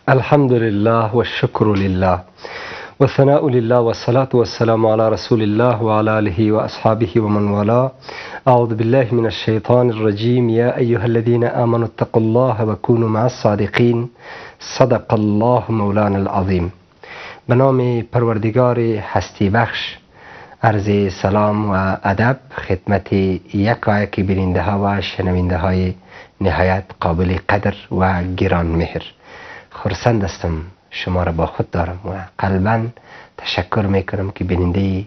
الحمد لله و شکر لله و ثناء لله و الصلاة و السلام علی رسول الله و علی آله و اصحابه و من والاه. اعوذ بالله من الشیطان الرجیم. یا ایها الذین آمنوا اتقوا الله و كونوا مع الصادقین. صدق الله مولانا العظیم. به نام پروردگار هستی بخش، عرض سلام و ادب خدمت یکایک بیننده ها و شنونده های نهایت قابل قدر و گران مهر. خرسند هستم شما را با خود دارم و قلبا تشکر میکنم که بیننده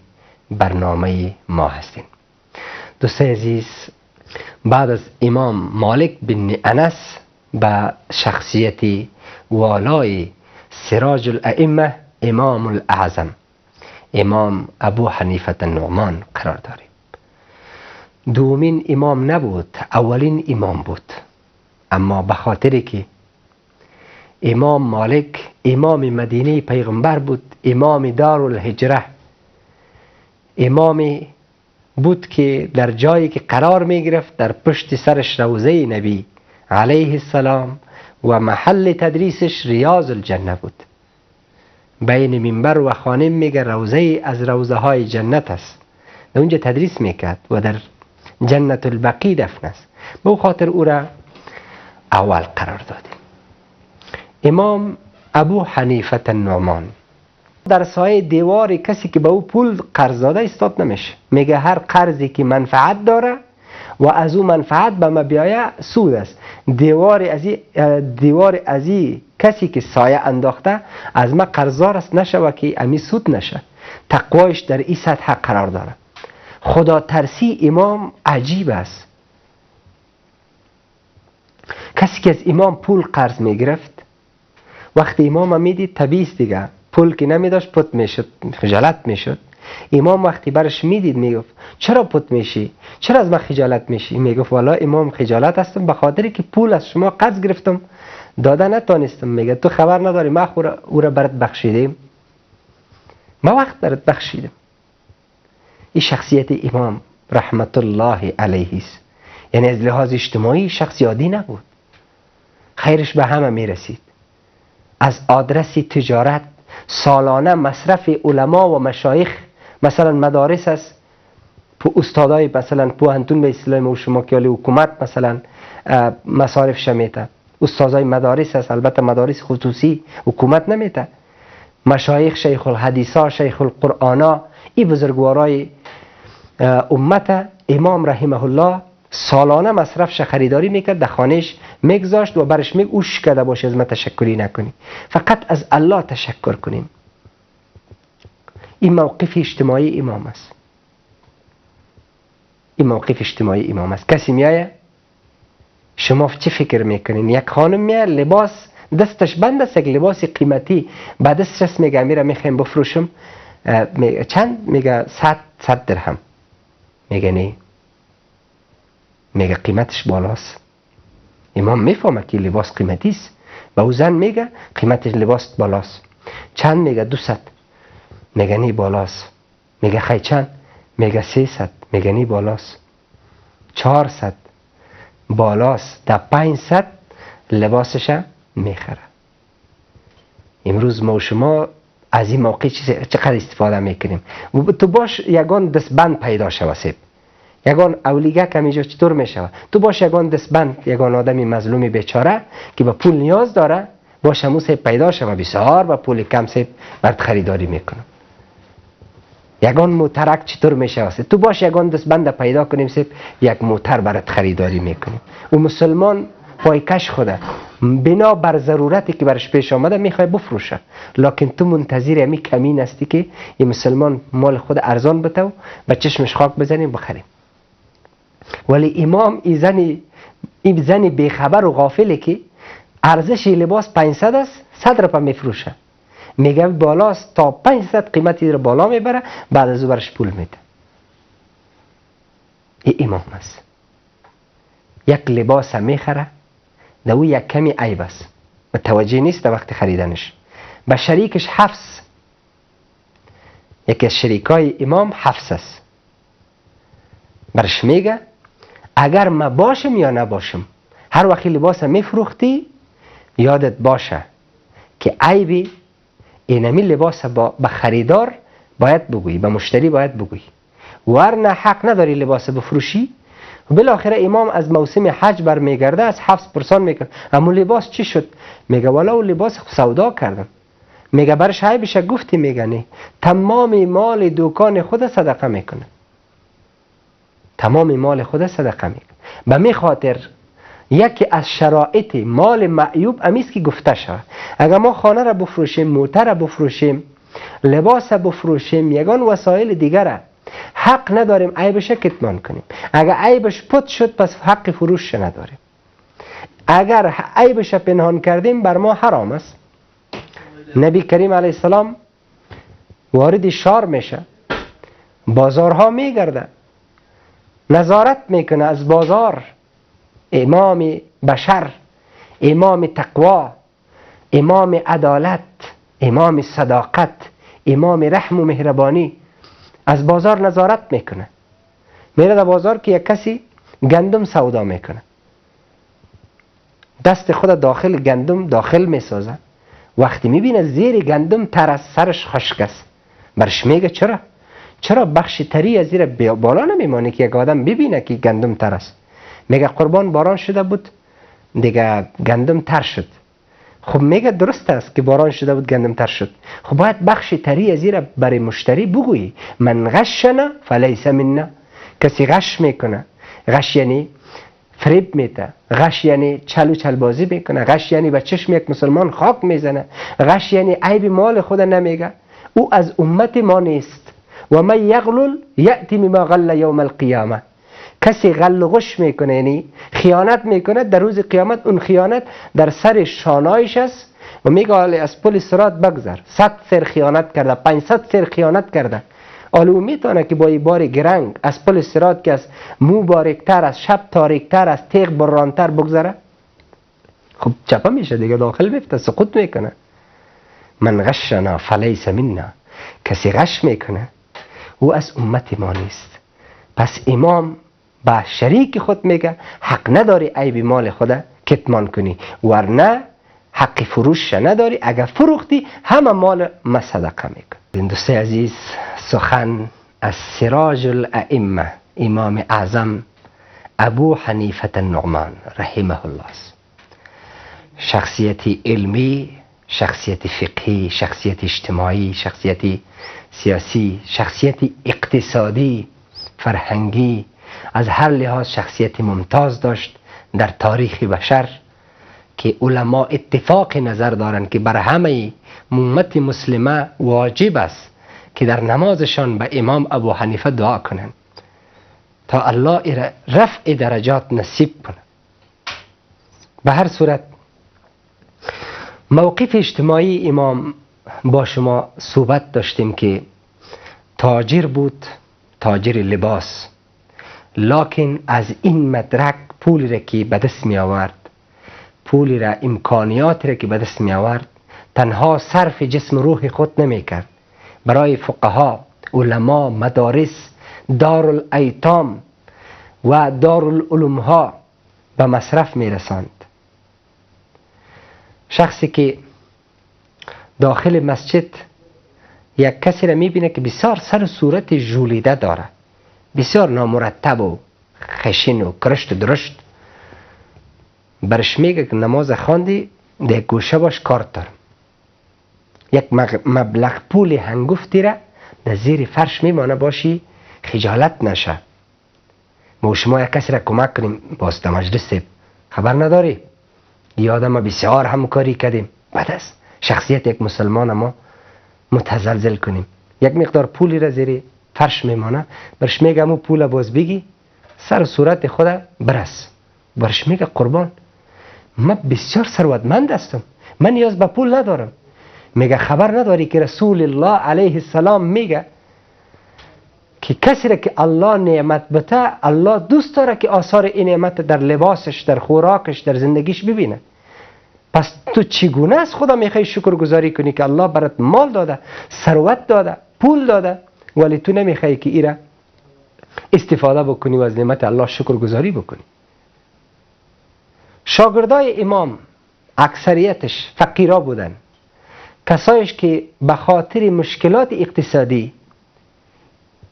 برنامه ما هستین. دوستای عزیز، بعد از امام مالک بن انس به شخصیت والای سراج الائمه امام الاعظم امام ابو حنیفه النعمان قرار داریم. دومین امام نبود، اولین امام بود، اما به خاطر که امام مالک امام مدینه پیغمبر بود، امام دارالهجره، امام بود که در جایی که قرار می گرفت در پشت سرش روضه نبی علیه السلام و محل تدریسش ریاض الجنه بود. بین منبر و خانه میگه روضه از روضه های جنت است، در اونجا تدریس میکرد و در جنت البقی دفن است. به خاطر او را اول قرار دادیم. امام ابو حنیفه النعمان در سایه دیوار کسی که به او پول قرض داده استاد نمیشه. میگه هر قرضی که منفعت داره و از او منفعت به ما بیایه سود است. دیوار ازی کسی که سایه انداخته از ما قرضدار است نشوه که امی سود نشه. تقوایش در این سطح قرار داره. خدا ترسی امام عجیب است. کسی که از امام پول قرض میگرفت وقتی امام میدید طبیعی است دیگه، پول که نمیداشت پت میشد، خجالت میشد. امام وقتی برش میدید میگفت چرا پت میشی؟ چرا از من خجالت میشی؟ میگفت والا امام خجالت هستم به خاطر که پول از شما قرض گرفتم داده نتانستم. میگه تو خبر نداری ما او را برات بخشیدیم، ما وقت برات بخشیدم. این شخصیت امام رحمت الله علیه است. یعنی از لحاظ اجتماعی شخص عادی نبود، خیرش به همه میرسید. از آدرس تجارت سالانه مصرف علما و مشایخ، مثلا مدارس است، استادای مثلا پوهنتون به اصطلاح و شما که حکومت مثلا مصارف شمیته، استادای مدارس است، البته مدارس خصوصی حکومت نمیته، مشایخ، شیخ الحدیثا، شیخ القرآنا، این بزرگوارای امت امام رحمه الله سالانه مصرفش خریداری میکرد، در خانهش میگذاشت و برش میگ اوش کرده باشه از ما تشکری نکنی، فقط از الله تشکر کنیم. این موقف اجتماعی امام است. این موقف اجتماعی امام است. کسی میایه شما چه فکر میکنین؟ یک خانم میایه لباس دستش بند است، یک لباس قیمتی بعد دستش میگه میره میخوایم بفروشم، چند؟ میگه 100 درهم. میگه نه، میگه قیمتش بالاست. امام میفهمه که لباس قیمتی است و او زن میگه قیمت لباس بالاست. چند؟ میگه 200. میگه نی بالاست. میگه خی چند؟ میگه 300. میگه نی بالاست. 400 بالاست. در 500 لباسش میخره. امروز ما و شما از این موقع چقدر استفاده میکنیم؟ تو باش یگان دستبند پیدا شوه، سیب یگان اولیگه کم اینجا چطور میشوه؟ تو باش یگان دستبند، یگان آدمی مظلومی بیچاره که به پول نیاز داره، باش همون سیب پیدا شوه، بسیار با پول کم سیب برات خریداری میکنم. یگان موترک چطور میشوه؟ تو باش یگان دستبند پیدا کنیم، سیب یک موتر برات خریداری میکنیم. و مسلمان پایکش خوده بنا بر ضرورتی که برش پیش آمده میخوای بفروشه، لکن تو منتظر امی کمین هستی که یه مسلمان مال خود ارزان بته و به چشمش خاک بزنیم بخریم. ولی امام این زن بیخبر و غافله که ارزش لباس 500 است، 100 روپه میفروشه، میگه بالاست، تا 500 قیمتی رو بالا میبره، بعد از او برش پول میده. این امام است. یک لباس میخره، در او یک کمی عیب است، متوجه نیست در وقت خریدنش. به شریکش حفص، یکی از شریکای امام حفص است، برش میگه اگر ما باشم یا نباشم، هر وقت لباس میفروختی یادت باشه که عیبی اینمی لباس با خریدار باید بگویی، به مشتری باید بگویی، ورنه حق نداری لباس بفروشی. بالاخره امام از موسم حج برمیگرده، از حفظ پرسان میکنه اما لباس چی شد؟ میگه والا اون لباس سودا کردم. میگه برش عیبش گفتی؟ میگه نه. تمام مال دکان خود صدقه میکنه، تمام مال خود صدقه میکنه. به می خاطر یکی از شرایط مال معیوب امیست که گفته شود. اگر ما خانه را بفروشیم، موتر را بفروشیم، لباس را بفروشیم، یگان وسایل دیگر را حق نداریم عیبش کتمان کنیم. اگر عیبش پت شد پس حق فروش نداریم. اگر عیبش پنهان کردیم بر ما حرام است. نبی کریم علیه السلام وارد شار میشه، بازارها میگرده، نظارت میکنه از بازار. امام بشر، امام تقوا، امام عدالت، امام صداقت، امام رحم و مهربانی، از بازار نظارت میکنه. میره در بازار که یک کسی گندم سودا میکنه، دست خود داخل گندم داخل میسازه. وقتی میبینه زیر گندم تر از سرش خشک است، برش میگه چرا؟ چرا بخش تری از زیر بالا نمیمانه که یک آدم ببینه که گندم تر است؟ میگه قربان باران شده بود دیگه گندم تر شد. خب میگه درست است که باران شده بود گندم تر شد، خب باید بخش تری از زیر برای مشتری بگویی. من غشنا فلیس منا. کسی غش میکنه، غش یعنی فریب میده، غش یعنی چل و چلبازی میکنه، غش یعنی به چشم یک مسلمان خاک میزنه، غش یعنی عیب مال خود نمیگه، او از امت ما نیست. و من یغلل یأتی بما غل یوم القیامه. کسی غل و غش میکنه یعنی خیانت میکنه، در روز قیامت اون خیانت در سر شانایش است و میگه از پل صراط بگذر. 100 سر خیانت کرده، 500 سر خیانت کرده. حالا او میتونه که با بار گرنگ از پل صراط که از مو باریکتر، از شب تاریکتر، از تیغ برانتر بگذره؟ خب چپه میشه دیگه، داخل میفته، سقوط میکنه. من غشنا فلیس منا. کسی غش میکنه او از امت ما نیست. پس امام به شریک خود میگه حق نداری عیب مال خود کتمان کنی، ورنه حق فروش نداری، اگر فروختی همه مال ما صدقه میکن. دوست عزیز، سخن از سراج الائمه امام اعظم ابو حنیفه النعمان رحمه الله است. شخصیت علمی، شخصیت فقهی، شخصیت اجتماعی، شخصیت سیاسی، شخصیت اقتصادی، فرهنگی، از هر لحاظ شخصیت ممتاز داشت در تاریخ بشر که علما اتفاق نظر دارند که بر همه امت مسلمه واجب است که در نمازشان به امام ابو حنیفه دعا کنند تا الله رفع درجات نصیب کنه. به هر صورت موقف اجتماعی امام با شما صحبت داشتیم که تاجر بود، تاجر لباس، لکن از این مدرک پولی را که به دست می آورد، پولی را، امکانیات را که به دست می آورد، تنها صرف جسم روح خود نمی کرد. برای فقها، علما، مدارس، دارالایتام و دارالعلوم ها به مصرف می رساند. شخصی که داخل مسجد یک کسی را می بینه که بسیار سر و صورت ژولیده داره، بسیار نامرتب و خشن و کرشت و درشت، برش میگه که نماز خواندی در گوشه باش کارت دارم. یک مبلغ پول هنگفتی را در زیر فرش میمانه باشی خجالت نشه. ما شما یک کسی را کمک کنیم، باز در مجلس خبر نداری یادم بسیار همکاری کردیم، بعد است شخصیت یک مسلمان ما متزلزل کنیم. یک مقدار پولی را زیر فرش میمانه، برش میگه امو پول باز بگی سر صورت خود برس. برش میگه قربان من بسیار ثروتمند هستم، من نیاز به پول ندارم. میگه خبر نداری که رسول الله علیه السلام میگه که کسی را که الله نعمت بده، الله دوست داره که آثار این نعمت در لباسش، در خوراکش، در زندگیش ببینه. پس تو چگونه از خدا میخوای شکرگزاری کنی که الله برات مال داده، ثروت داده، پول داده، ولی تو نمیخوای که ایره استفاده بکنی و از نعمت الله شکرگزاری بکنی؟ شاگردای امام اکثریتش فقیرا بودن. کسایش که به خاطر مشکلات اقتصادی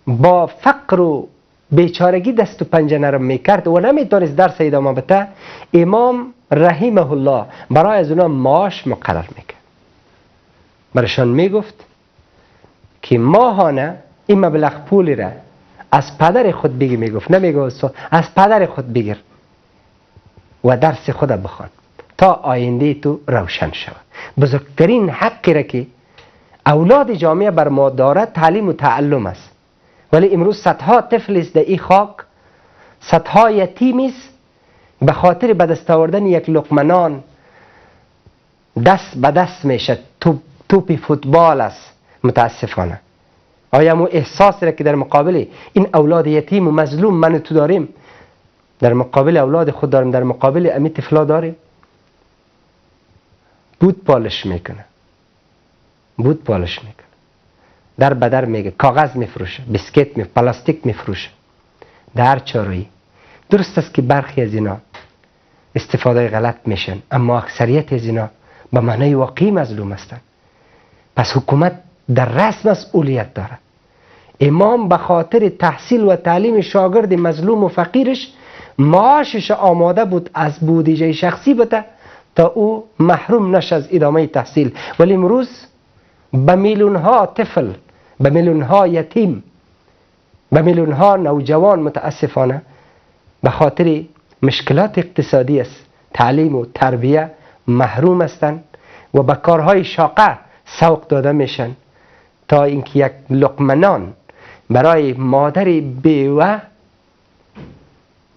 با فقر و بیچارگی دست و پنجه نرم میکرد و نمیتونست درس ادامه بده، امام رحمه الله برای از اونا معاش مقرر میکرد. برشان میگفت که ماهانه این مبلغ پولی را از پدر خود بگیر، میگفت نمیگفت از پدر خود بگیر و درس خود بخوان تا آینده تو روشن شود. بزرگترین حقی را که اولاد جامعه بر ما دارد تعلیم و تعلم است. ولی امروز صدها طفل است در این خاک، صدها یتیم است، به خاطر به دست آوردن یک لقمه نان دست به دست میشه، توپ فوتبال است متاسفانه. آیا مو احساس را که در مقابل این اولاد یتیم و مظلوم من تو داریم، در مقابل اولاد خود داریم، در مقابل امی طفلا داریم؟ بود پالش میکنه، بود پالش میکنه، در بدر میگه، کاغذ میفروشه، بیسکت می، پلاستیک میفروشه، در چارویی. درست است که برخی از اینا استفاده غلط میشن، اما اکثریت از اینا به معنای واقعی مظلوم هستند. پس حکومت در رأس مسئولیت داره. امام به خاطر تحصیل و تعلیم شاگرد مظلوم و فقیرش معاشش آماده بود از بودجه شخصی بده تا او محروم نشه از ادامه تحصیل. ولی امروز به میلیون ها طفل، به میلیون ها یتیم، به میلیون ها نوجوان متاسفانه به خاطر مشکلات اقتصادی است تعلیم و تربیه محروم هستند و به کارهای شاقه سوق داده میشن تا اینکه یک لقمه نان برای مادر بیوه،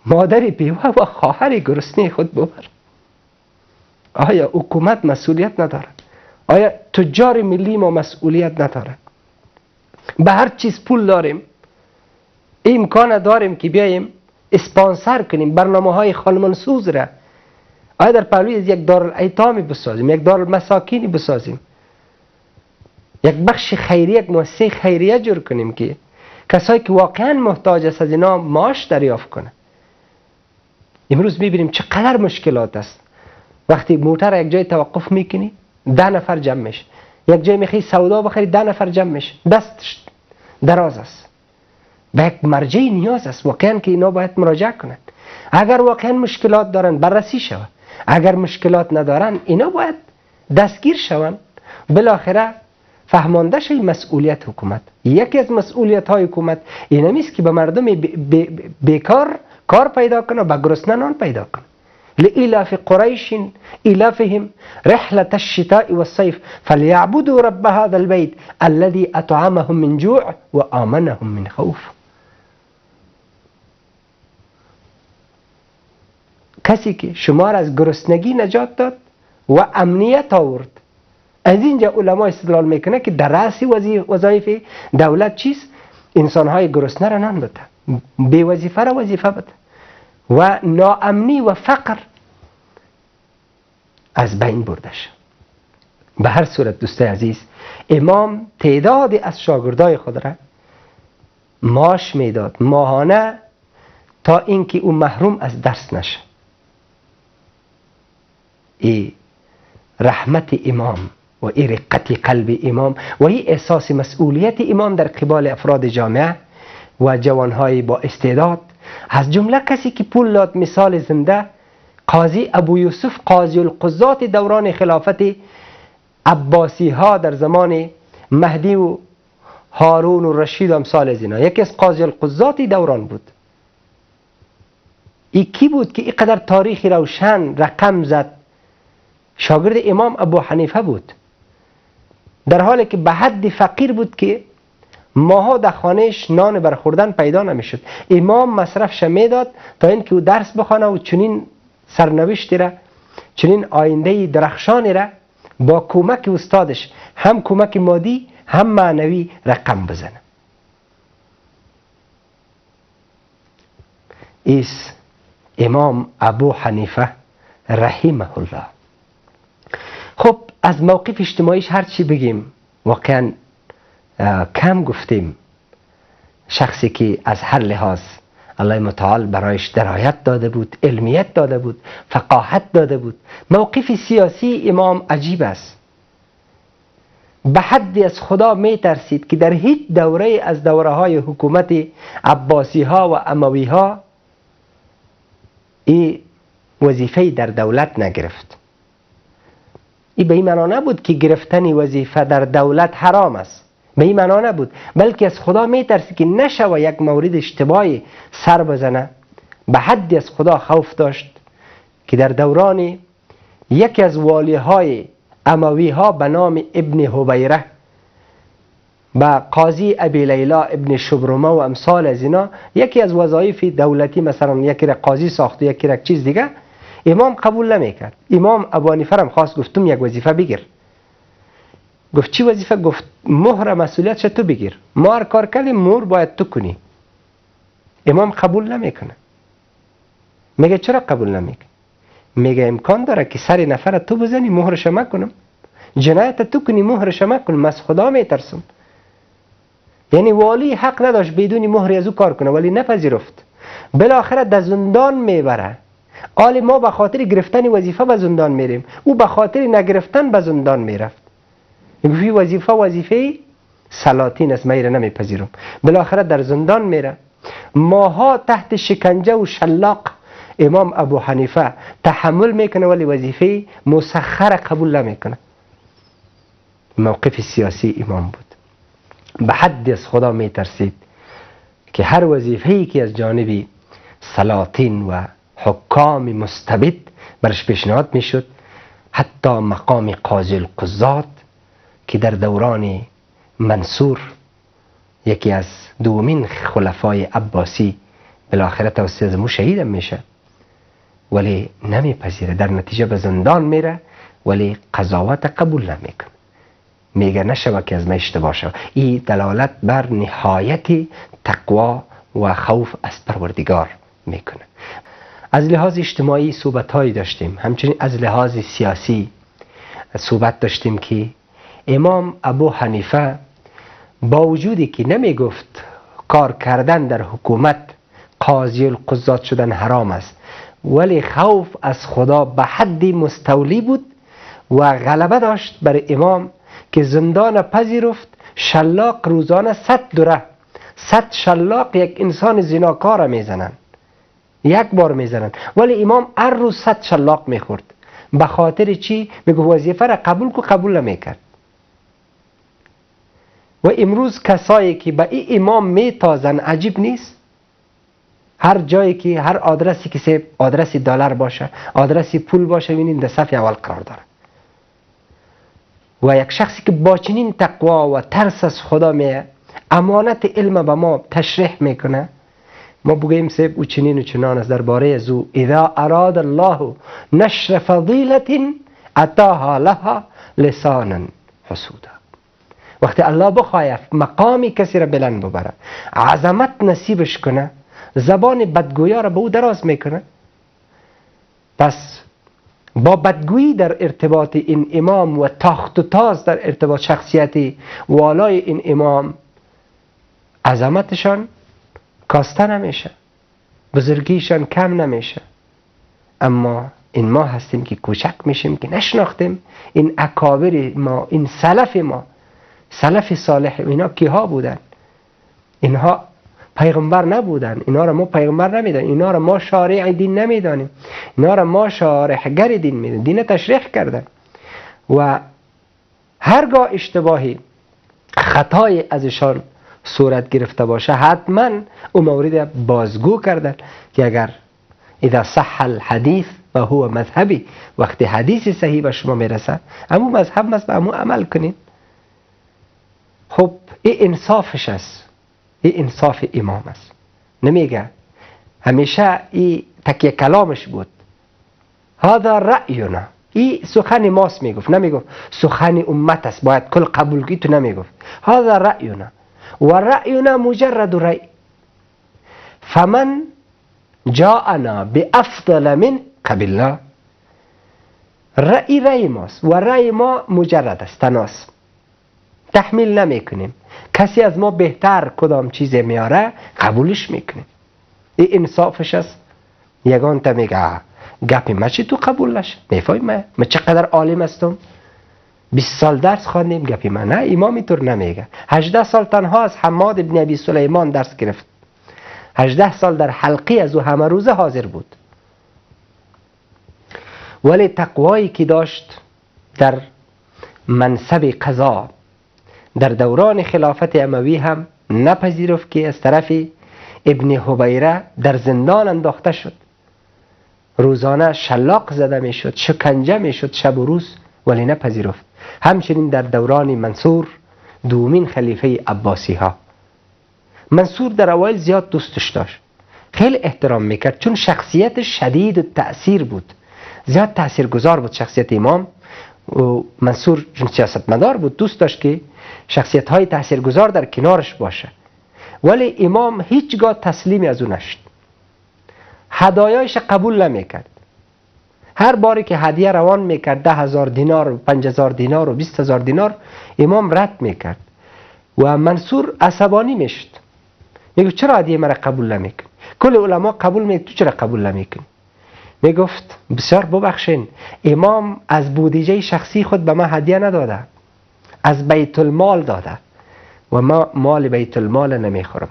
مادر بیوه و خواهر گرسنه خود ببر. آیا حکومت مسئولیت نداره؟ آیا تجار ملی ما مسئولیت نداره؟ به هر چیز پول داریم، امکان داریم که بیایم اسپانسر کنیم برنامه های خانمانسوز را. آیا در پهلوی از یک دارالایتامی بسازیم، یک دارالمساکینی بسازیم، یک بخش خیریه، یک مؤسسه خیریه جور کنیم که کسایی که واقعا محتاج است از اینا معاش دریافت کنه. امروز میبینیم چقدر مشکلات است. وقتی موتر یک جای توقف میکنی 10 نفر جمع میشه، یک جای میخوای سودا بخری 10 نفر جمع میشه، دست دراز است، به یک مرجع نیاز است واقعا که اینا باید مراجعه کنند. اگر واقعا مشکلات دارن بررسی شود، اگر مشکلات ندارن اینا باید دستگیر شوند. بالاخره فهمانده شوی مسئولیت حکومت. یکی از مسئولیت های حکومت این نیست که به مردم بیکار کار پیدا کنه، به گرسنه نان پیدا کنه. لإلاف قريش إلافهم رحلة الشتاء والصيف فليعبدوا رب هذا البيت الذي أطعمهم من جوع وآمنهم من خوف. کسی که شما را از گرسنگی نجات داد و امنیت آورد. از اینجا علما استدلال میکنه که در رأس وظایف دولت چیست؟ انسانهای گرسنه را نان بده، بی وظیفه را وظیفه بده و ناامنی و فقر از بین برده شد. به هر صورت دوستای عزیز، امام تعداد از شاگردای خود را معاش میداد ماهانه تا اینکه او محروم از درس نشه. ای رحمت امام و ای رقت قلب امام و ای احساس مسئولیت امام در قبال افراد جامعه و جوانهای با استعداد، از جمله کسی که پول داد. مثال زنده قاضی ابو یوسف، قاضی القضات دوران خلافت عباسی ها در زمان مهدی و هارون و رشید امثال از اینا، یکی از قاضی القضات دوران بود. ای کی بود که اینقدر تاریخ روشن رقم زد؟ شاگرد امام ابو حنیفه بود، در حالی که به حد فقیر بود که ماها در خانهش نان برخوردن پیدا نمیشد. امام مصرفش میداد تا اینکه او درس بخوانه و چنین سرنوشتی را، چنین آینده درخشانی را با کمک استادش، هم کمک مادی هم معنوی، رقم بزنه. ایس امام ابو حنیفه رحمه الله. خب از موقف اجتماعیش هر چی بگیم واقعا کم گفتیم. شخصی که از هر لحاظ الله متعال برایش درایت داده بود، علمیت داده بود، فقاهت داده بود. موقف سیاسی امام عجیب است. به حدی از خدا میترسید که در هیچ دوره از دوره های حکومت عباسی ها و اموی ها ای وظیفه در دولت نگرفت. ای به این معنا نبود که گرفتن وظیفه در دولت حرام است، به این معنا نبود، بلکه از خدا میترسید که نشوه یک مورد اشتباهی سر بزنه. به حدی از خدا خوف داشت که در دوران یکی از والی های اموی ها به نام ابن هبیره با قاضی ابی لیلا ابن شبرمه و امثال از اینا یکی از وظایف دولتی، مثلا یکی را قاضی ساخت و یکی را چیز دیگه، امام قبول نمیکرد. امام ابو حنیفه هم خواست، گفتم یک وظیفه بگیر. گفت چی وظیفه؟ گفت مهر مسئولیتش تو بگیر، ما هر کار کردیم مهر باید تو کنی. امام قبول نمیکنه. میگه چرا قبول نمیکنه؟ میگه امکان داره که سر نفر تو بزنی مهرش مکنم، جنایت تو کنی مهرش مکنم، از خدا میترسم. یعنی والی حق نداشت بدون مهر از او کار کنه، ولی نپذیرفت. بالاخره در زندان میبره. آل ما به خاطر گرفتن وظیفه به زندان میریم، او به خاطر نگرفتن به زندان میرفت. میگه وظیفه وظیفه سلاطین است، من نمیپذیرم. بالاخره در زندان میره، ماها تحت شکنجه و شلاق امام ابو حنیفه تحمل میکنه، ولی وظیفه مسخره قبول نمیکنه. موقف سیاسی امام بود. به حد از خدا میترسید که هر وظیفه‌ای که از جانب سلاطین و حکام مستبد برش پیشنهاد میشد، حتی مقام قاضی القضات که در دوران منصور یکی از دومین خلفای عباسی بالاخره توسط از مو شهیدم میشه، ولی نمیپذیره. در نتیجه به زندان میره، ولی قضاوت قبول نمیکنه. میگه نشوه که از من اشتباه شوه. این دلالت بر نهایت تقوا و خوف از پروردگار میکنه. از لحاظ اجتماعی صحبت هایی داشتیم، همچنین از لحاظ سیاسی صحبت داشتیم که امام ابو حنیفه با وجودی که نمیگفت کار کردن در حکومت قاضی القضات شدن حرام است، ولی خوف از خدا به حدی مستولی بود و غلبه داشت بر امام که زندان پذیرفت. شلاق روزانه 100 دوره، 100 شلاق یک انسان زناکار میزنن، یک بار میزنن، ولی امام هر روز 100 شلاق میخورد. به خاطر چی؟ میگه وظیفه را قبول کو، قبول نمیکرد. و امروز کسایی که به این امام میتازن عجیب نیست؟ هر جایی که هر آدرسی که سه آدرس دلار باشه، آدرس پول باشه، ببینید در صف اول قرار داره. و یک شخصی که با چنین تقوا و ترس از خدا می امانت علم به ما تشریح میکنه، ما بگوییم سیب او چنین و چنان است. درباره از او اذا اراد الله نشر فضیلت اتاها لها لسانا حسودا. وقتی الله بخواهد مقامی کسی را بلند ببره، عظمت نصیبش کنه، زبان بدگویا را به او دراز میکنه. پس با بدگویی در ارتباط این امام و تاخت و تاز در ارتباط شخصیت والای این امام، عظمتشان کاسته نمیشه، بزرگیشان کم نمیشه. اما این ما هستیم که کوچک میشیم که نشناختیم این اکابر ما، این سلف ما، سلف صالح، اینا کیها بودن؟ اینها پیغمبر نبودن، اینا را ما پیغمبر نمیدانیم، اینا را ما شارع دین نمیدانیم، اینا را ما شارحگر دین میدانیم، دین تشریح کردن. و هرگاه اشتباهی خطای ازشان صورت گرفته باشه، حتما او مورد بازگو کردن که اگر اذا صح الحدیث و هو مذهبی، وقتی حدیث صحیح به شما میرسه امو مذهب است، به امو عمل کنین. خب این انصافش است، این انصاف امام است. نمیگه همیشه این تکیه کلامش بود، هذا رأینا، این سخن ماست میگفت، نمیگفت سخن امت است باید کل قبول کنی، تو نمیگفت. هذا رأینا و رأینا مجرد رأی فمن جاءنا بافضل من قبلنا. رأی رأی ماست و رأی ما مجرد است، تناس، تحمیل نمیکنیم. کسی از ما بهتر کدام چیز میاره قبولش میکنیم. این انصافش است. یگان تا میگه گپی ما چی تو قبول نشه، میفهمی ما چقدر عالم هستم. 20 سال درس خواندیم گپی من نه، امام اینطور نمیگه. 18 سال تنها از حماد ابن ابی سلیمان درس گرفت، 18 سال در حلقه از او همه روزه حاضر بود، ولی تقوایی که داشت در منصب قضا در دوران خلافت اموی هم نپذیرفت که از طرف ابن هبیره در زندان انداخته شد. روزانه شلاق زده میشد، شکنجه میشد شب و روز، ولی نپذیرفت. همچنین در دوران منصور، دومین خلیفه عباسی ها، منصور در اوایل زیاد دوستش داشت، خیلی احترام میکرد، چون شخصیت شدید و تأثیر بود، زیاد تأثیرگذار بود شخصیت امام. و منصور چون سیاستمدار بود دوست داشت که شخصیت های تأثیرگذار در کنارش باشه، ولی امام هیچگاه تسلیمی از او نشد، هدایایش قبول نمیکرد. هر باری که هدیه روان میکرد 10,000 دینار و 5,000 دینار و 20,000 دینار، امام رد میکرد و منصور عصبانی میشد، میگفت چرا هدیه مرا قبول نمیکنی؟ کل علما قبول میکنن، تو چرا قبول نمیکنی؟ میگفت بسیار ببخشین، امام از بودجه شخصی خود به من هدیه نداده، از بیت المال داده و ما مال بیت المال نمیخورم.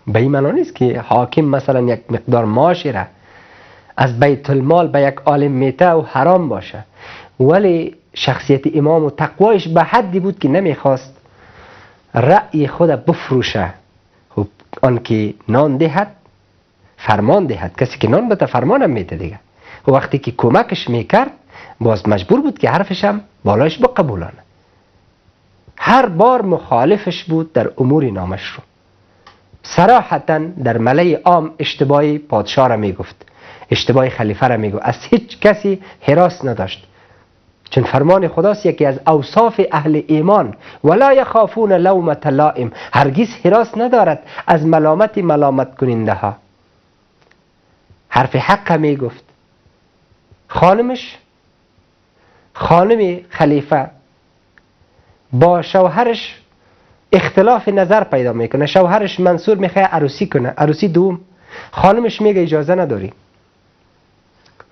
به این معنا نیست که حاکم مثلا یک مقدار معاشی را از بیت المال به یک عالم میته و حرام باشه، ولی شخصیت امام و تقوایش به حدی بود که نمیخواست رأی خود بفروشه. خب آن که نان دهد فرمان دهد، کسی که نان بده فرمانم میده دیگه. و وقتی که کمکش میکرد باز مجبور بود که حرفش هم بالایش بقبولانه. هر بار مخالفش بود در امور نامش رو، صراحتا در ملأ عام اشتباهی پادشاه را میگفت، اشتباه خلیفه را میگفت، از هیچ کسی هراس نداشت، چون فرمان خداست یکی از اوصاف اهل ایمان، ولا یخافون لومة لائم، هرگز هراس ندارد از ملامت ملامت کننده ها. حرف حق میگفت. خانمش، خانم خلیفه، با شوهرش اختلاف نظر پیدا میکنه. شوهرش منصور میخواد عروسی کنه، عروسی دوم. خانمش میگه اجازه نداری.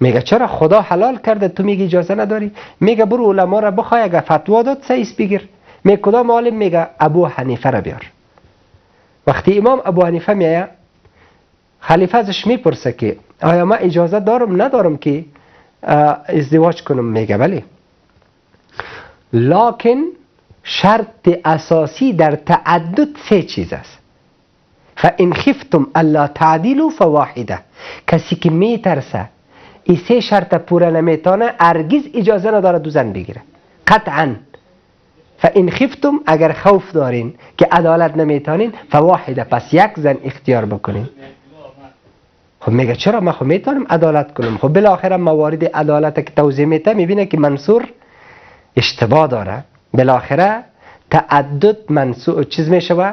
میگه چرا؟ خدا حلال کرده، تو میگه اجازه نداری؟ میگه برو علما را بخوای، اگه فتوا داد سیس بگیر. میگه کدام عالم؟ میگه ابو حنیفه را بیار. وقتی امام ابو حنیفه میایه، خلیفه ازش میپرسه که آیا من اجازه دارم ندارم که ازدواج کنم؟ میگه بله، لکن شرط اساسی در تعدد سه چیز است. فان خفتم الا تعدلوا فواحده. کسی که میترسه این سه شرط پوره نمیتونه، هرگز اجازه نداره دو زن بگیره قطعا. فان خفتم، اگر خوف دارین که عدالت نمیتونین، فواحده، پس یک زن اختیار بکنین. خب میگه چرا؟ من خب میتونم عدالت کنم. خب بالاخره موارد عدالت که توضیح میده، میبینه که منصور اشتباه داره. بالاخره تعدد منصور چیز میشه و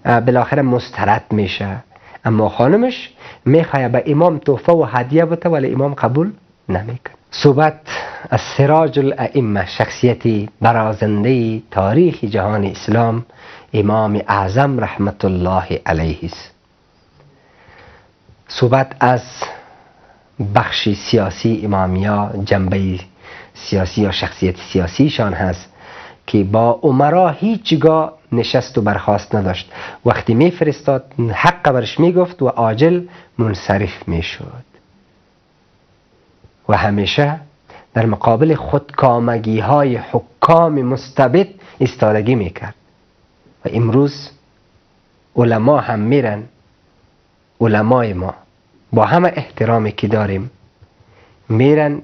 بالاخره مسترد میشه. اما خانمش میخواد به امام تحفه و هدیه بده، ولی امام قبول نمیکنه. صحبت از سراج الائمه، شخصیتی برازنده تاریخ جهان اسلام، امام اعظم رحمت الله علیه است. صحبت از بخش سیاسی امامیا، جنبه سیاسی یا شخصیت سیاسیشان هست که با امرا هیچگاه نشست و برخاست نداشت. وقتی میفرستاد حق برش میگفت و عاجل منصرف میشد و همیشه در مقابل خودکامگی های حکام مستبد ایستادگی میکرد. و امروز علما هم میرن، علمای ما با همه احترامی که داریم میرن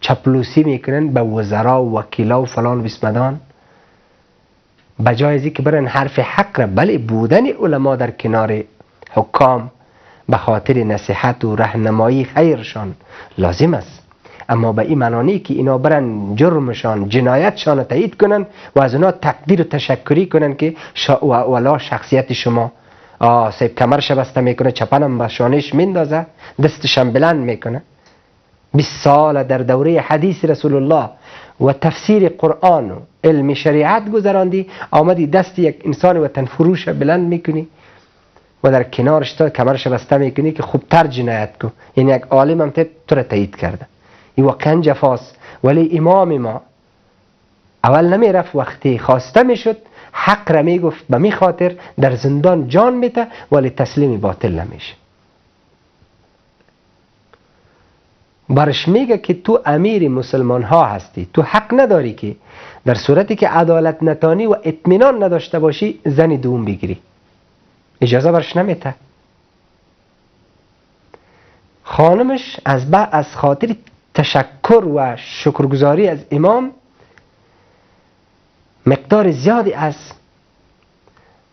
چپلوسی میکنن به وزرا و وکیلا و فلان و بسمدان، بجای از که برن حرف حق را. بله، بودن علما در کنار حکام به خاطر نصیحت و راهنمایی خیرشان لازم است، اما به این معنی که اینا برن جرمشان جنایتشان تایید کنن و از اونا تقدیر و تشکری کنن که ولا شخصیت شما سیب کمرش بسته میکنه، چپنم به شانش میندازه، دستشم بلند میکنه. 20 سال در دوره حدیث رسول الله و تفسیر قرآن و علم شریعت گذراندی، آمدی دست یک انسان وطن فروش بلند میکنی و در کنارش تا کمرش بسته میکنی که خوبتر جنایت کن. یعنی یک عالم هم تو را تایید کرده. این واقعا جفاست. ولی امام ما اول نمیرفت، وقتی خواسته میشد حق را میگفت، به می خاطر در زندان جان میته ولی تسلیم باطل نمیشه. برش میگه که تو امیر مسلمان ها هستی، تو حق نداری که در صورتی که عدالت نتانی و اطمینان نداشته باشی زن دوم بگیری. اجازه برش نمیته. خانمش از خاطر تشکر و شکرگزاری از امام مقدار زیادی از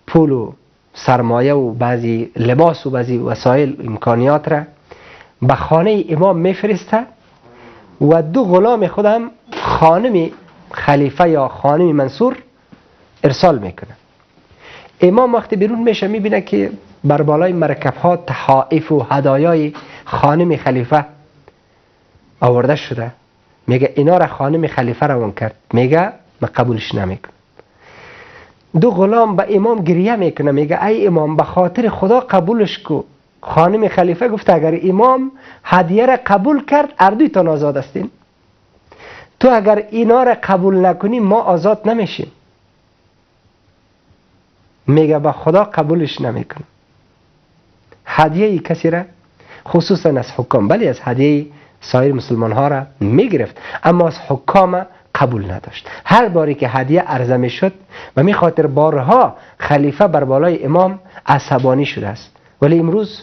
پول و سرمایه و بعضی لباس و بعضی وسایل امکانیات را به خانه امام میفرسته و دو غلام خودم خانم خلیفه یا خانم منصور ارسال میکنه. امام وقتی بیرون میشه میبینه که بر بالای مرکب ها تحائف و هدایای خانم خلیفه آورده شده. میگه اینا را خانم خلیفه روان کرد. میگه من قبولش نمیکنم. دو غلام به امام گریه میکنه، میگه ای امام به خاطر خدا قبولش کو. خانم خلیفه گفت اگر امام هدیه را قبول کرد اردویتان آزاد هستین، تو اگر اینا را قبول نکنی ما آزاد نمیشیم. میگه به خدا قبولش نمیکنم. هدیه کسی را خصوصا از حکام، بله از هدیه سایر مسلمان ها را میگرفت، اما از حکام قبول نداشت. هر باری که هدیه عرضه میشد و می خاطر بارها خلیفه بر بالای امام عصبانی شده است. ولی امروز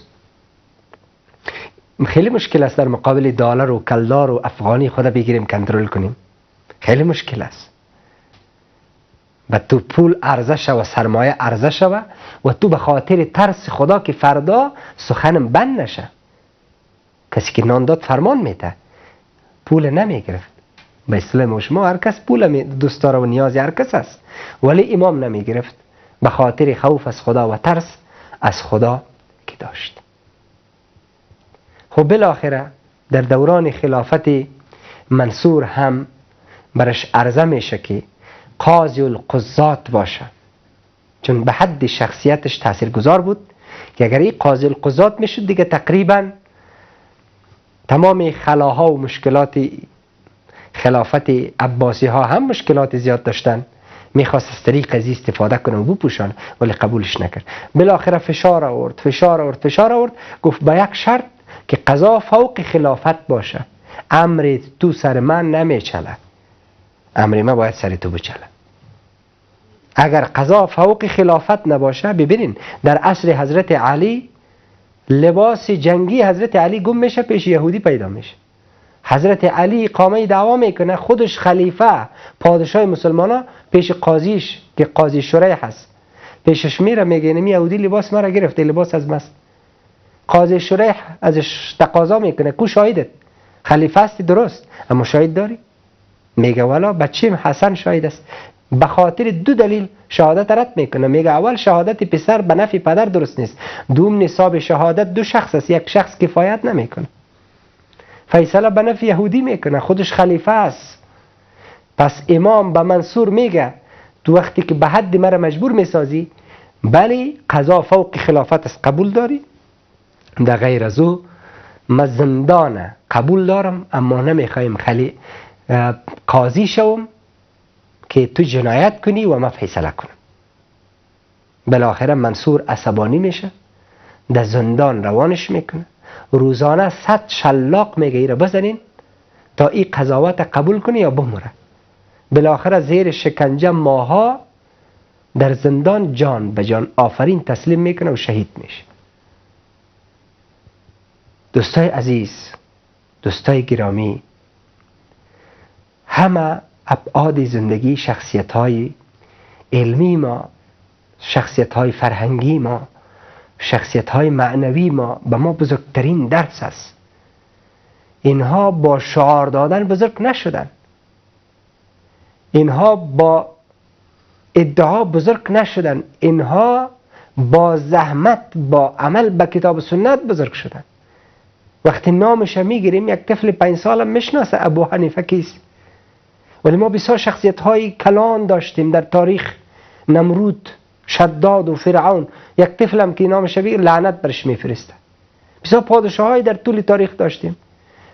خیلی مشکل است در مقابل دلار و کلدار و افغانی خود بگیریم کنترل کنیم، خیلی مشکل است. و تو پول عرضه شوه، سرمایه عرضه شوه و تو به خاطر ترس خدا که فردا سخنم بند نشه. کسی که نان داد فرمان میده، پول نمیگرفت. به اصطلاح شما هر کس پول دوست داره و نیاز هر کس است، ولی امام نمیگرفت به خاطر خوف از خدا و ترس از خدا که داشت. خب بالاخره در دوران خلافت منصور هم برش عرضه میشه که قاضی القضات باشه، چون به حد شخصیتش تاثیرگذار بود که اگر این قاضی القضات میشد دیگه تقریبا تمام خلاها و مشکلات خلافت عباسی ها هم مشکلات زیاد داشتن، میخواست از طریق از استفاده کنه و بپوشانه، ولی قبولش نکرد. بالاخره فشار آورد، فشار آورد، فشار آورد، گفت با یک شرط که قضا فوق خلافت باشه، امر تو سر من نمیچله، امر من باید سر تو بچله. اگر قضا فوق خلافت نباشه، ببینین در عصر حضرت علی لباس جنگی حضرت علی گم میشه، پیش یهودی پیدا میشه. حضرت علی اقامه دعوا میکنه، خودش خلیفه پادشاه مسلمانا، پیش قاضیش که قاضی شریح هست پیشش میره، میگه اینمی یهودی لباس مرا گرفته، لباس از ماست. قاضی شریح ازش تقاضا میکنه کو شاهدت؟ خلیفه هستی درست، اما شاهد داری؟ میگه والا بچیم حسن شاهد است. به خاطر دو دلیل شهادت رد میکنه. میگه اول شهادت پسر به نفع پدر درست نیست، دوم نصاب شهادت دو شخص است، یک شخص کفایت نمیکنه. فیصله به نفع یهودی میکنه، خودش خلیفه است. پس امام به منصور میگه تو وقتی که به حد مرا مجبور میسازی، بلی قضا فوق خلافت است، قبول داری؟ در غیر از او من زندانه قبول دارم، اما نمیخوایم خلی قاضی شوم که تو جنایت کنی و من فیصله کنم. بالاخره منصور عصبانی میشه، در زندان روانش میکنه، روزانه 100 شلاق میگه ایره بزنین تا این قضاوت قبول کنه یا بمره. بالاخره زیر شکنجه ماها در زندان جان به جان آفرین تسلیم میکنه و شهید میشه. دوستای عزیز، دوستای گرامی، همه ابعاد زندگی، شخصیت های علمی ما، شخصیت های فرهنگی ما، شخصیت های معنوی ما به ما بزرگترین درس است. اینها با شعار دادن بزرگ نشدن، اینها با ادعا بزرگ نشدن، اینها با زحمت، با عمل به کتاب و سنت بزرگ شدن. وقتی نامش میگیریم یک طفل 5 ساله میشناسه ابو حنیفه کیست. ولی ما بسیار شخصیت های کلان داشتیم در تاریخ، نمرود، شداد و فرعون، یک طفل هم که نامش بگیر لعنت برش میفرسته. بسیار پادشاه های در طول تاریخ داشتیم.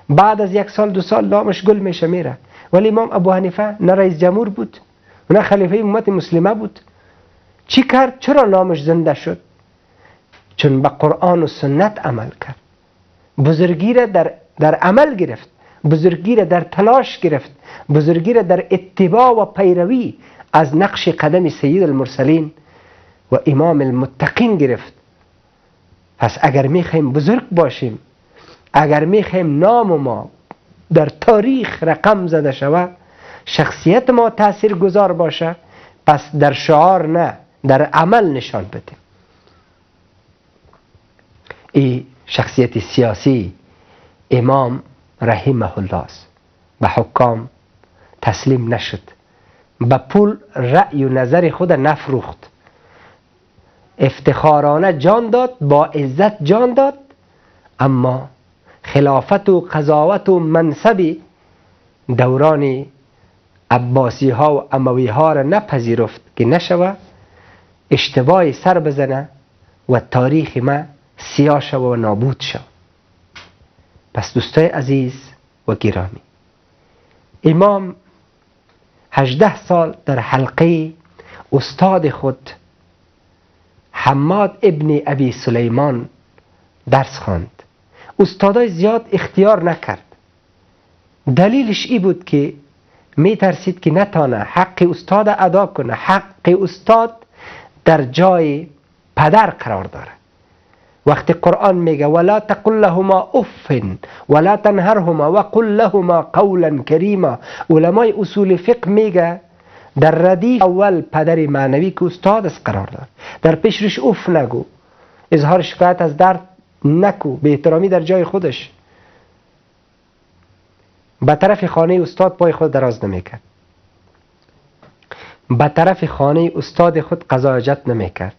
بعد از 1 سال 2 سال نامش گل میشه میره. ولی امام ابو حنیفه نه رئیس جمهور بود، نه خلیفه امت مسلمه بود. چی کرد؟ چرا نامش زنده شد؟ چون به قرآن و سنت عمل کرد. بزرگی را در عمل گرفت، بزرگی را در تلاش گرفت، بزرگی را در اتباع و پیروی از نقش قدم سید المرسلین و امام المتقین گرفت. پس اگر میخوایم بزرگ باشیم، اگر میخوایم نام ما در تاریخ رقم زده شود، شخصیت ما تأثیر گذار باشه، پس در شعار نه، در عمل نشان بدیم. این شخصیت سیاسی امام رحمه الله است. به حکام تسلیم نشد، به پول رأی و نظر خود نفروخت، افتخارانه جان داد، با عزت جان داد، اما خلافت و قضاوت و منصب دوران عباسی ها و اموی ها را نپذیرفت که نشوه اشتباه سر بزنه و تاریخ ما سیاه شوه و نابود شوه. پس دوستای عزیز و گرامی، امام 18 سال در حلقه استاد خود حماد ابن ابی سلیمان درس خواند. استادای زیاد اختیار نکرد. دلیلش ای بود که می ترسید که نتانه حق استاد ادا کنه. حق استاد در جای پدر قرار داره. وقتی قرآن میگه ولا تقل لهما اف ولا تنهرهما وقل لهما قولا کریما، علمای اصول فقه میگه در ردیف اول پدر معنوی که استاد است قرار داره. در پیشش اف نگو، اظهار شکایت از درد نکو، به احترامی در جای خودش. به طرف خانه استاد پای خود دراز نمیکرد، به طرف خانه استاد خود قضا حاجت نمیکرد.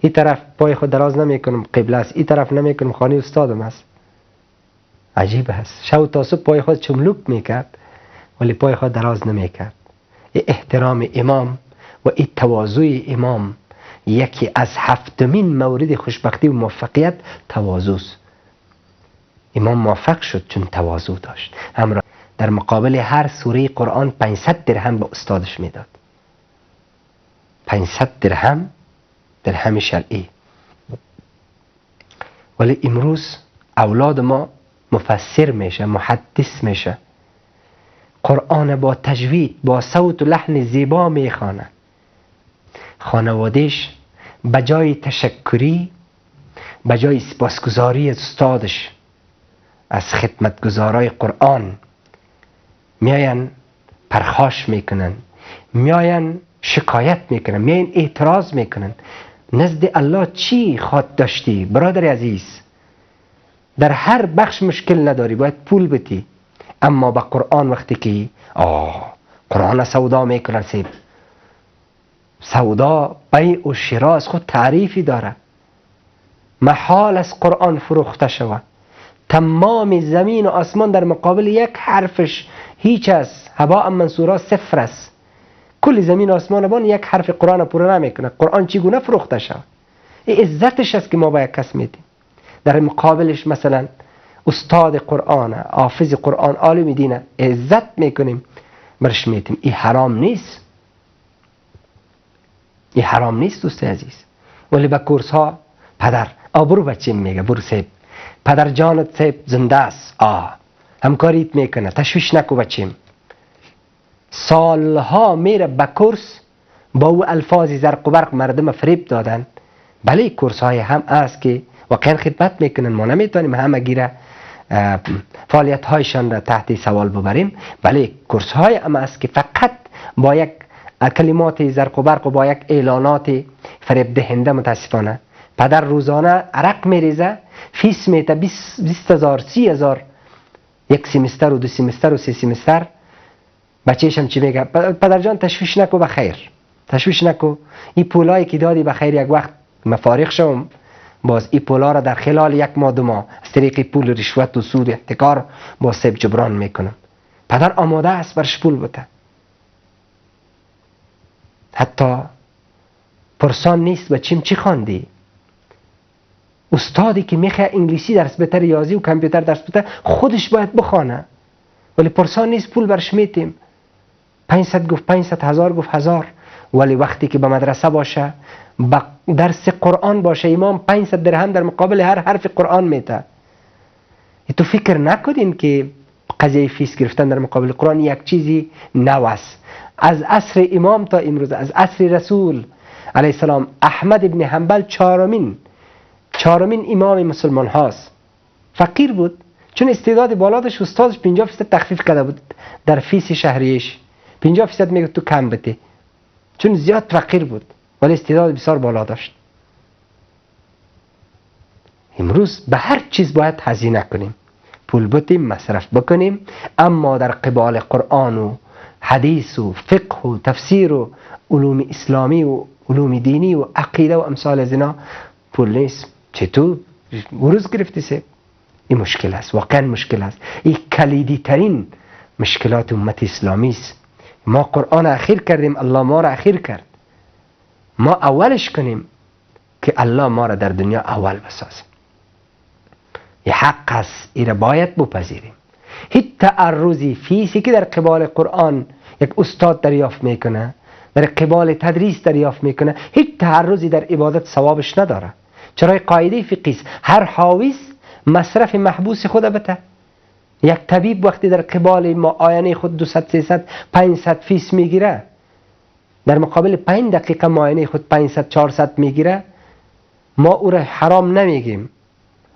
این طرف پای خود دراز نمیکنم قبله است، این طرف نمیکنم خانه استادم است. عجیب است. شب تا صبح پای خود چملوک میکرد ولی پای خود دراز نمیکرد. این احترام امام و این تواضع امام یکی از 7 مورد خوشبختی و موفقیت تواضع است. امام موفق شد چون تواضع داشت. همراه در مقابل هر سوره قرآن 500 درهم به استادش میداد. 500 درهم، درهم شرعی. ولی امروز اولاد ما مفسر میشه، محدث میشه، قرآن با تجوید، با صوت و لحن زیبا میخوانه. خانوادهش به جای تشکری، به جای سپاسگزاری از استادش، از خدمتگزارای قرآن، میاین پرخاش میکنن، میاین شکایت میکنن، میاین اعتراض میکنن. نزد الله چی خواد داشتی برادر عزیز؟ در هر بخش مشکل نداری، باید پول بدی، اما با قرآن وقتی که قرآن سودا میکنن، سیب سودا بیع و شراء از خود تعریفی داره. محال از قرآن فروخته شود. تمام زمین و آسمان در مقابل یک حرفش هیچ است، هباء منثورا صفر است. کل زمین و آسمان بان یک حرف قرآن پوره نمیکنه. قرآن چگونه فروخته شود؟ این عزتش است که ما با یک کس میدیم. در مقابلش مثلا استاد قرآن، حافظ قرآن، عالم دینه عزت میکنیم، برش میدیم. این حرام نیست، این حرام نیست دوست عزیز. ولی به کورس ها پدر برو بچیم میگه، برو سیب، پدر جانت سیب زنده است، همکاریت میکنه، تشویش نکو بچیم. سالها میره به کورس با او الفاظ زرق و برق مردم فریب دادن. بله کورس های هم است که واقعا خدمت میکنن، ما نمیتونیم همه گیره فعالیت هایشان را تحت سوال ببریم. بله کورس های هم است که فقط با یک کلمات زرق و برق و با یک اعلانات فریب دهنده متاسفانه پدر روزانه عرق میریزه، فیس میته 20,000 30,000 یک سیمستر و 2 سیمستر و 3 سیمستر. بچه‌ش هم چی میگه؟ پدر جان تشویش نکو، بخیر تشویش نکو، این پولایی که دادی بخیر یک وقت مفارق شوم، باز این پولا را در خلال 1 ماه 2 ماه از طریق پول رشوت و سود احتکار با سیب جبران میکنم. پدر آماده است برش پول بده، حتی پرسان نیست بچیم چی خواندی، استادی که میخواد انگلیسی درس بده، ریاضی و کامپیوتر درس بده، خودش باید بخوانه، ولی پرسان نیست، پول برش میتیم. 500 گفت 500، 1000 گفت 1000. ولی وقتی که به مدرسه باشه، به درس قرآن باشه، امام 500 درهم در مقابل هر حرف قرآن میته. تو فکر نکنین که قضیه فیس گرفتن در مقابل قرآن یک چیزی نو است. از عصر امام تا امروز، از عصر رسول علیه السلام، احمد ابن حنبل چهارمین امام مسلمان هاست. فقیر بود، چون استعداد بالا داشت، استادش 50% تخفیف کرده بود در فیس شهریش، 50% میگه تو کم بده، چون زیاد فقیر بود ولی استعداد بسیار بالا داشت. امروز به هر چیز باید هزینه کنیم، پول بتیم، مصرف بکنیم، اما در قبال قرآن و حدیث و فقه و تفسیر و علوم اسلامی و علوم دینی و عقیده و امثال از اینا پول نیست. چطور روز گرفتی سه؟ این مشکل است، واقعا مشکل است. این کلیدی ترین مشکلات امت اسلامی است. ما قرآن اخیر کردیم، الله ما را اخیر کرد. ما اولش کنیم که الله ما را در دنیا اول بسازه. یه حق است، ای را باید بپذیریم. هیچ تعرضی فیسی که در قبال قرآن یک استاد دریافت میکنه، در قبال تدریس دریافت میکنه، هیچ تعرضی در عبادت ثوابش نداره. چرا؟ قاعده فقهی است، هر حاویز مصرف محبوس خود بته. یک طبیب وقتی در قبال معاینه خود 200 300 500 فیس میگیره، در مقابل 5 دقیقه معاینه خود 500 400 میگیره، ما او را حرام نمیگیم.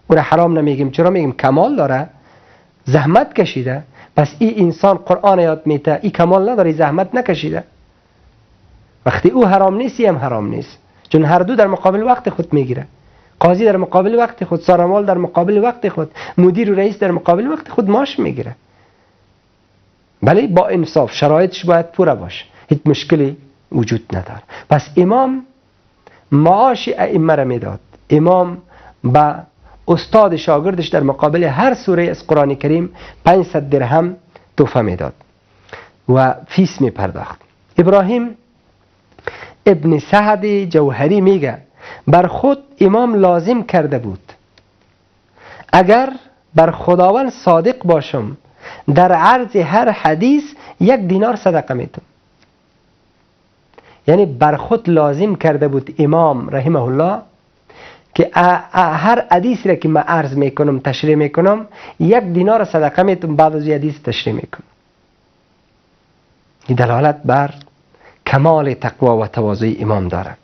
او را حرام نمیگیم. چرا میگیم؟ کمال داره، زحمت کشیده. پس این انسان قرآن یاد میته، این کمال نداره، زحمت نکشیده. وقتی او حرام نیست، هم حرام نیست، چون هر دو در مقابل وقت خود میگیره. قاضی در مقابل وقت خود، سارمال در مقابل وقت خود، مدیر و رئیس در مقابل وقت خود ماش میگیره. بله، با انصاف شرایطش باید پوره باشه، هیچ مشکلی وجود نداره. پس امام معاش ائمه را میداد. امام با استاد شاگردش در مقابل هر سوره از قرآن کریم 500 درهم تحفه میداد و فیس میپرداخت. ابراهیم ابن سعد جوهری میگه بر خود امام لازم کرده بود اگر بر خداوند صادق باشم در عرض هر حدیث 1 دینار صدقه میتم. یعنی بر خود لازم کرده بود امام رحمه الله که هر حدیث را که من عرض میکنم تشریح میکنم 1 دینار صدقه میتم، بعد از حدیث تشریح میکنم. این دلالت بر کمال تقوا و تواضع امام داره.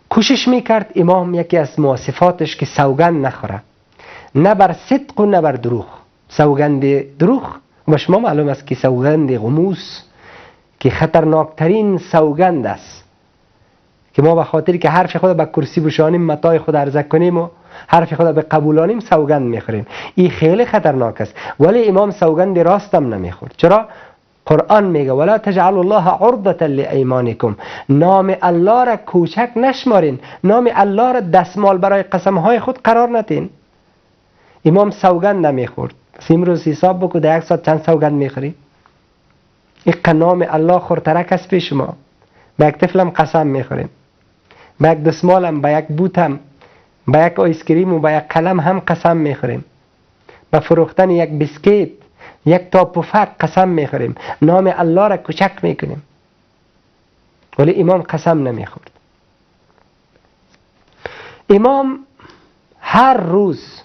کوشش میکرد امام، یکی از مواصفاتش که سوگند نخوره، نه بر صدق و نه بر دروغ. سوگند دروغ با شما معلوم است که سوگند غموس که خطرناکترین سوگند است، که ما به خاطر که حرف خود به کرسی بشانیم، متاع خود عرضه کنیم و حرف خود به قبولانیم سوگند میخوریم. این خیلی خطرناک است. ولی امام سوگند راستم نمیخورد. چرا؟ قرآن میگه ولا تجعلوا الله عرضة لایمانکم، نام الله را کوچک نشمارین، نام الله را دستمال برای قسمهای خود قرار ندین. امام سوگند نمیخورد. امروز حساب بکو در یک ساعت چند سوگند میخوری؟ این نام الله خورترک است پیش ما. به یک طفلم قسم میخوریم، به یک دستمالم، به یک بوتم، به یک آیسکریم و به یک قلم هم قسم میخوریم، به فروختن یک بیسکیت، یک تا پفک قسم میخوریم. نام الله را کوچک میکنیم. ولی امام قسم نمیخورد. امام هر روز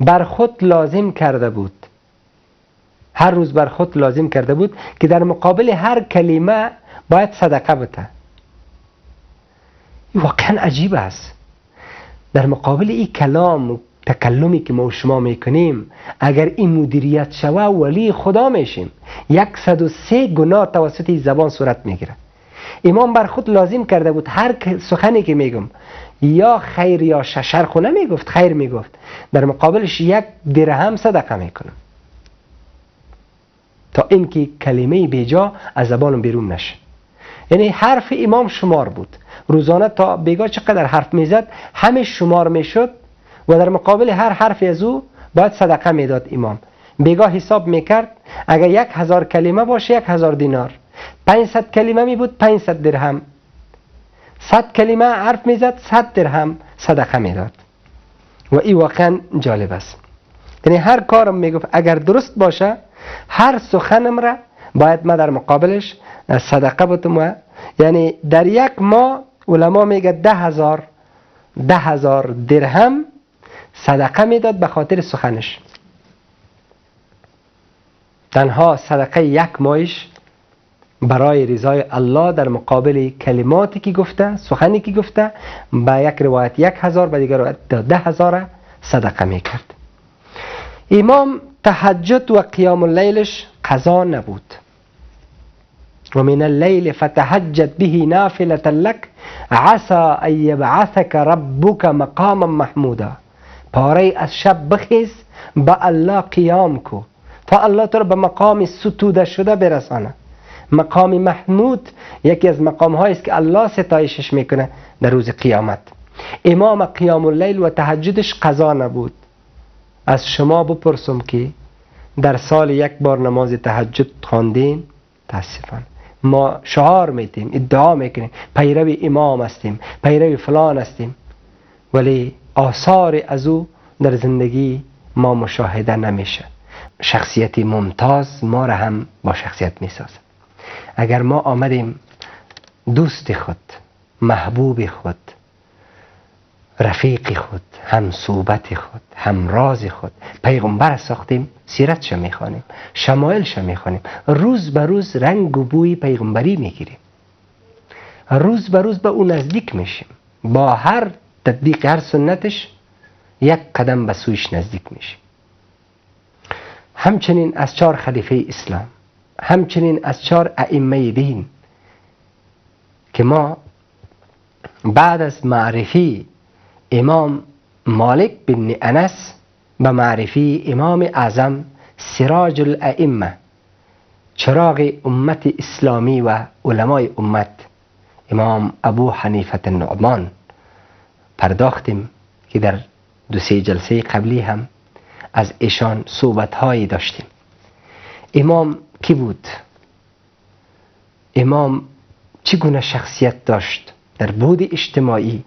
بر خود لازم کرده بود، هر روز بر خود لازم کرده بود که در مقابل هر کلمه باید صدقه بده. واقعا عجیب است. در مقابل این کلام تکلمی که ما و شما میکنیم، اگر این مدیریت شوه ولی خدا میشیم. 103 گناه توسط این زبان صورت میگیره. امام بر خود لازم کرده بود هر سخنی که میگم یا خیر یا شر، خو نمیگفت، خیر میگفت، در مقابلش 1 درهم صدقه میکنم تا اینکه کلمه بیجا از زبانم بیرون نشه. یعنی حرف امام شمار بود. روزانه تا بیگاه چقدر حرف میزد همه شمار میشد و در مقابل هر حرف از او باید صدقه میداد. امام بیگاه حساب میکرد، اگر 1000 کلمه باشه 1000 دینار، 500 کلمه می بود 500 درهم، 100 کلمه حرف میزد 100 درهم صدقه میداد. و این واقعا جالب است. یعنی هر کارم میگفت اگر درست باشه، هر سخنم را باید ما در مقابلش صدقه بتم. و یعنی در یک ماه علما میگه 10,000 درهم صدقه میداد به خاطر سخنش. تنها صدقه یک ماهش برای رضای الله در مقابل کلماتی که گفته، سخنی که گفته، با یک روایت 1000، به دیگر روایت 10,000 صدقه میکرد. امام تهجد و قیام اللیلش قضا نبود. و من اللیل فتهجد به نافلة لك عسى ان یبعثک ربک مقاما محمودا. پاره از شب بخیز به الله قیام کو تا الله تو رو به مقام ستوده شده برسانه. مقام محمود یکی از مقام هایی است که الله ستایشش میکنه در روز قیامت. امام قیام اللیل و تهجدش قضا نبود. از شما بپرسم که در سال یک بار نماز تهجد خواندین؟ تاسفانه ما شعار میتیم، ادعا میکنیم پیرو امام هستیم، پیرو فلان هستیم، ولی آثار از او در زندگی ما مشاهده نمیشه. شخصیت ممتاز ما را هم با شخصیت میسازد. اگر ما آمدیم دوست خود، محبوب خود، رفیق خود، همصحبت خود، همراز خود، پیغمبر ساختیم، سیرتش میخوانیم، شمایلش میخوانیم، روز به روز رنگ و بوی پیغمبری میگیریم، روز به روز به او نزدیک میشیم، با هر تطبیق هر سنتش یک قدم به سویش نزدیک میشیم. همچنین از 4 خلیفه اسلام، همچنین از 4 ائمه دین که ما بعد از معرفی امام مالک بن انس به معرفی امام اعظم سراج الائمه، چراغ امت اسلامی و علمای امت، امام ابو حنیفه النعمان پرداختیم که در 2-3 جلسه قبلی هم از ایشان صحبت هایی داشتیم. امام کی بود؟ امام چگونه شخصیت داشت در بود اجتماعی،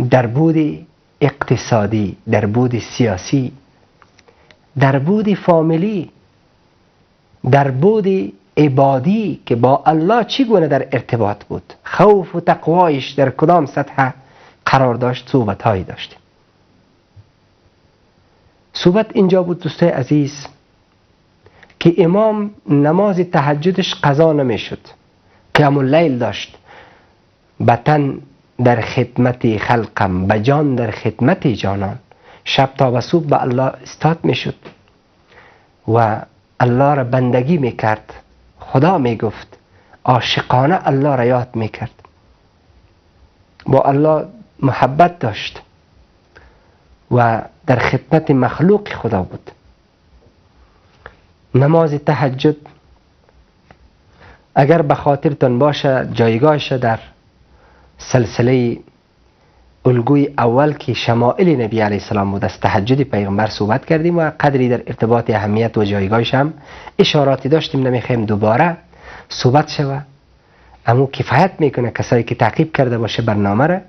در بود اقتصادی، در بود سیاسی، در بود فامیلی، در بود عبادی که با الله چگونه در ارتباط بود، خوف و تقوایش در کدام سطح قرار داشت، صحبت هایی داشتیم. صحبت اینجا بود دوستای عزیز که امام نماز تهجدش قضا نمیشد، قیام اللیل داشت، بتن در خدمت خلقم، به جان در خدمت جانان، شب تا به صبح به الله استاد میشد و الله را بندگی میکرد، خدا میگفت، عاشقانه الله را یاد میکرد، با الله محبت داشت و در خدمت مخلوق خدا بود. نماز تهجد اگر به خاطرتان باشه جایگاهش در سلسله الگوی اول که شمائل نبی علیه السلام بود، از تهجد پیغمبر صحبت کردیم و قدری در ارتباط اهمیت و جایگاهش هم اشاراتی داشتیم، نمیخوایم دوباره صحبت شوه، اما کفایت میکنه کسایی که تعقیب کرده باشه برنامه را.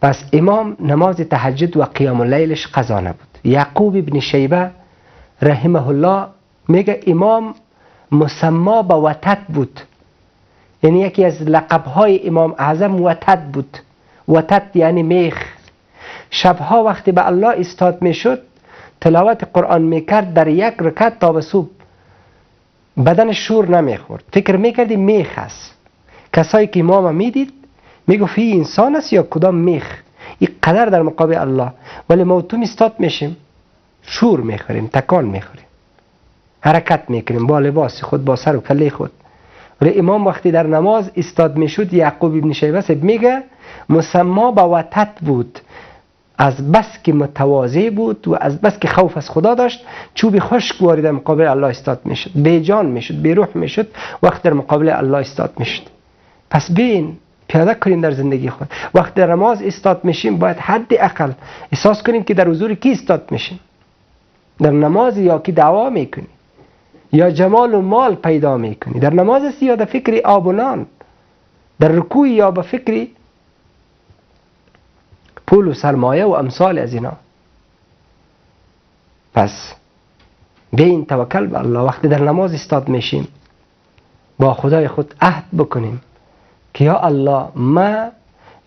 پس امام نماز تهجد و قیام اللیلش قضا نبود. یعقوب ابن شیبه رحمه الله میگه امام مسما به وتد بود، یعنی یکی از لقبهای امام اعظم وتد بود. وتد یعنی میخ. شبها وقتی به الله استاد میشد تلاوت قرآن میکرد، در یک رکعت تا به صبح بدن شور نمیخورد، فکر میکردی میخ است. کسایی که امام میدید میگفت این انسان است یا کدام میخ، این قدر در مقابل الله. ولی ما تو استاد میشیم، شور میخوریم، تکان میخوریم، حرکت میکنیم با لباس خود، با سر و کله خود. ولی امام وقتی در نماز استاد میشد، یعقوب ابن شیبه میگه مسما به وتد بود، از بس که متواضع بود و از بس که خوف از خدا داشت، چوب خشک وارد مقابل الله استاد میشد، بی جان میشد، بی روح میشد وقت در مقابل الله استاد میشد. پس بین پیاده کنیم در زندگی خود، وقت در نماز استاد میشیم باید حد اقل احساس کنیم که در حضور کی استاد میشیم، در نماز یا کی دعوا میکنی یا جمال و مال پیدا میکنی، در نماز است یا در فکر آب و نان، در رکوع یا به فکری پول و سرمایه و امثال از اینا. پس به این توکل به الله. وقتی در نماز استاد میشیم با خدای خود عهد بکنیم که یا الله ما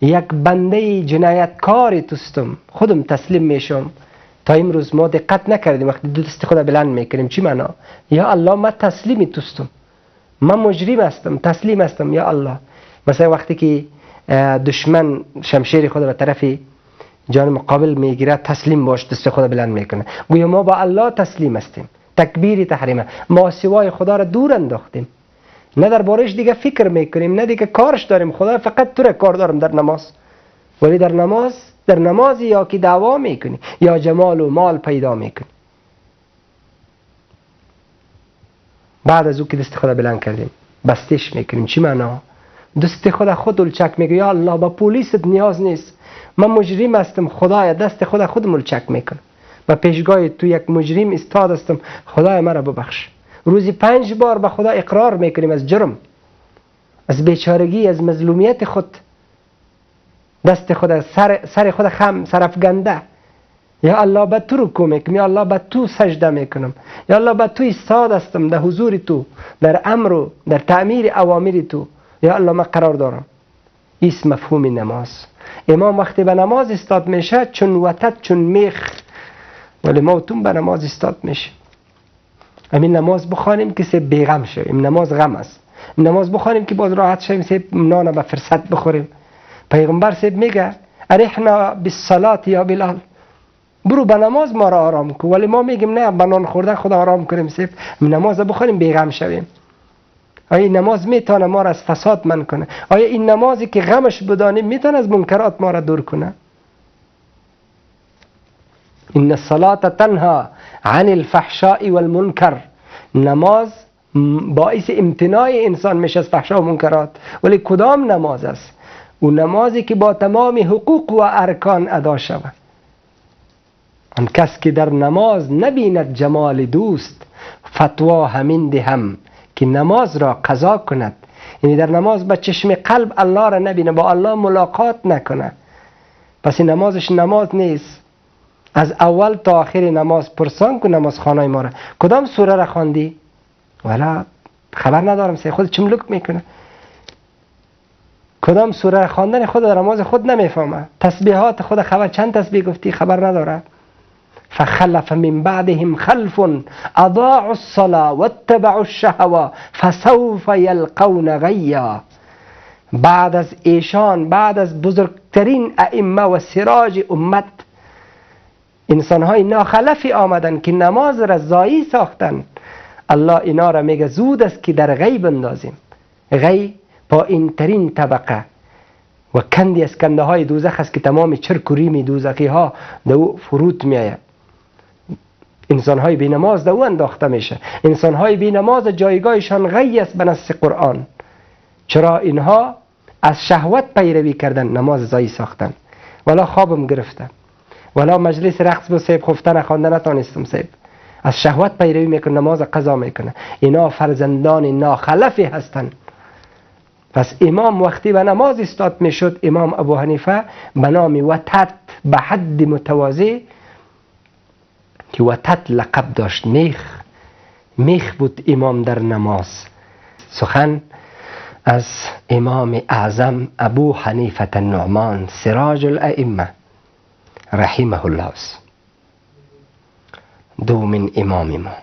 یک بنده جنایتکار توستم، خودم تسلیم میشم. تا امروز ما دقت نکردیم وقتی دو دست خود بلند میکنیم چی معنا؟ یا الله ما تسلیم توستم، من مجرم هستم، تسلیم هستم یا الله. مثلا وقتی که دشمن شمشیر خود به طرف جان مقابل میگیره، تسلیم باش، دست خود بلند میکنه، گویا ما با الله تسلیم هستیم. تکبیر تحریمه، ما سوای خدا را دور انداختیم، نه در بارش دیگه فکر میکنیم، نه دیگه کارش داریم، خدا فقط تو را کار دارم در نماز. ولی در نماز یا که دعوا میکنی یا جمال و مال پیدا میکنی. بعد از او که دست خدا بلند کردیم بستش میکنیم، چی معنا؟ دست خدا خود الچک میگه یا الله با پلیست نیاز نیست، من مجرم هستم خدایا، دست خدا خود ملچک میکنم، با پیشگاه تو یک مجرم استاد هستم، خدای مرا ببخش. روزی 5 بار به خدا اقرار میکنیم از جرم، از بیچارگی، از مظلومیت خود. دست خود سر خود خم سرفگنده، یا الله به تو رکوع میکنم، یا الله به تو سجده میکنم، یا الله به تو ایستاد هستم در حضور تو، در امر و در تعمیر اوامر تو، یا الله من قرار دارم. ایست مفهوم نماز. امام وقتی به نماز استاد میشه چون وتد چون میخ، ولی ما تو به نماز استاد میشه. همین نماز بخوانیم که سه بیغم شویم، نماز غم است. نماز بخوانیم که باز راحت شویم، سه نان به فرصت بخوریم. پیغمبر سیب میگه ارحنا بالصلاة یا بلال، برو به نماز ما را آرام کن. ولی ما میگیم نه، به نان خوردن خدا آرام کنیم، سیب نماز بخوریم بیغم شویم. آیا این نماز میتونه ما را از فساد من کنه؟ آیا این نمازی که غمش بدانیم میتونه از منکرات ما را دور کنه؟ ان الصلاة تنها عن الفحشاء والمنکر. نماز باعث امتناع انسان میشه از فحشا و منکرات. ولی کدام نماز است؟ او نمازی که با تمام حقوق و ارکان ادا شود. آن کس که در نماز نبیند جمال دوست، فتوا همین دهم که نماز را قضا کند. یعنی در نماز با چشم قلب الله را نبینه، با الله ملاقات نکنه، پس این نمازش نماز نیست. از اول تا آخر نماز پرسان کن نماز خانای ما را، کدام سوره را خواندی؟ ولی خبر ندارم، سه خود چملک میکنه. کدام سوره را خواندن خود در نماز خود نمیفهمه. تسبیحات خود خبر، چند تسبیح گفتی خبر نداره. فخلف من بعدهم خلف اضاعوا الصلاة واتبعوا الشهوة فسوف یلقون غیا. بعد از ایشان، بعد از بزرگترین ائمه و سراج امت، انسانهای ناخلفی آمدن که نماز را ضایع ساختن. الله اینا را میگه زود است که در غیب اندازیم. غی پایین ترین طبقه و کندی از کنده های دوزخ است که تمام چرک و ریم دوزخی ها در او فرود میآید. انسان های بی نماز در او انداخته میشه. انسان های بی نماز جایگاهشان غی است به نص قرآن. چرا اینها از شهوت پیروی کردن، نماز ضایع ساختن. ولا خوابم گرفته، ولا مجلس رقص بود صاحب، خفته نخوانده نتانستم صاحب. از شهوت پیروی میکنه، نماز قضا میکنه. اینا فرزندان ناخلفی هستند. پس امام وقتی به نماز استاد میشد، امام ابو حنیفه به نام وتد به حد متواضع که وتد لقب داشت، میخ بود امام در نماز. سخن از امام اعظم ابو حنیفه النعمان سراج الائمه رحمه الله است. دومین امام ما،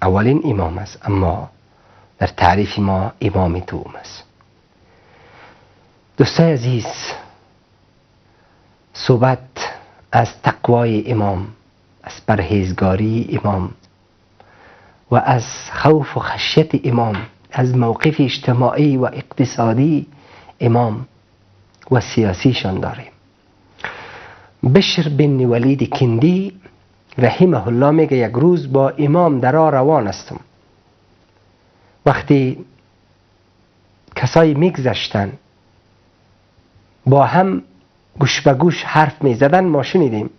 اولین امام است، اما در تعریف ما امام دوم است. دوستای عزیز، صحبت از تقوای امام، از پرهیزگاری امام و از خوف و خشیت امام، از موقف اجتماعی و اقتصادی امام و سیاسیشان داریم. بشر بن ولید کندی رحمه الله میگه یک روز با امام در راه روان هستم. وقتی کسایی میگذشتن با هم گوش به گوش حرف میزدن، ما شنیدیم.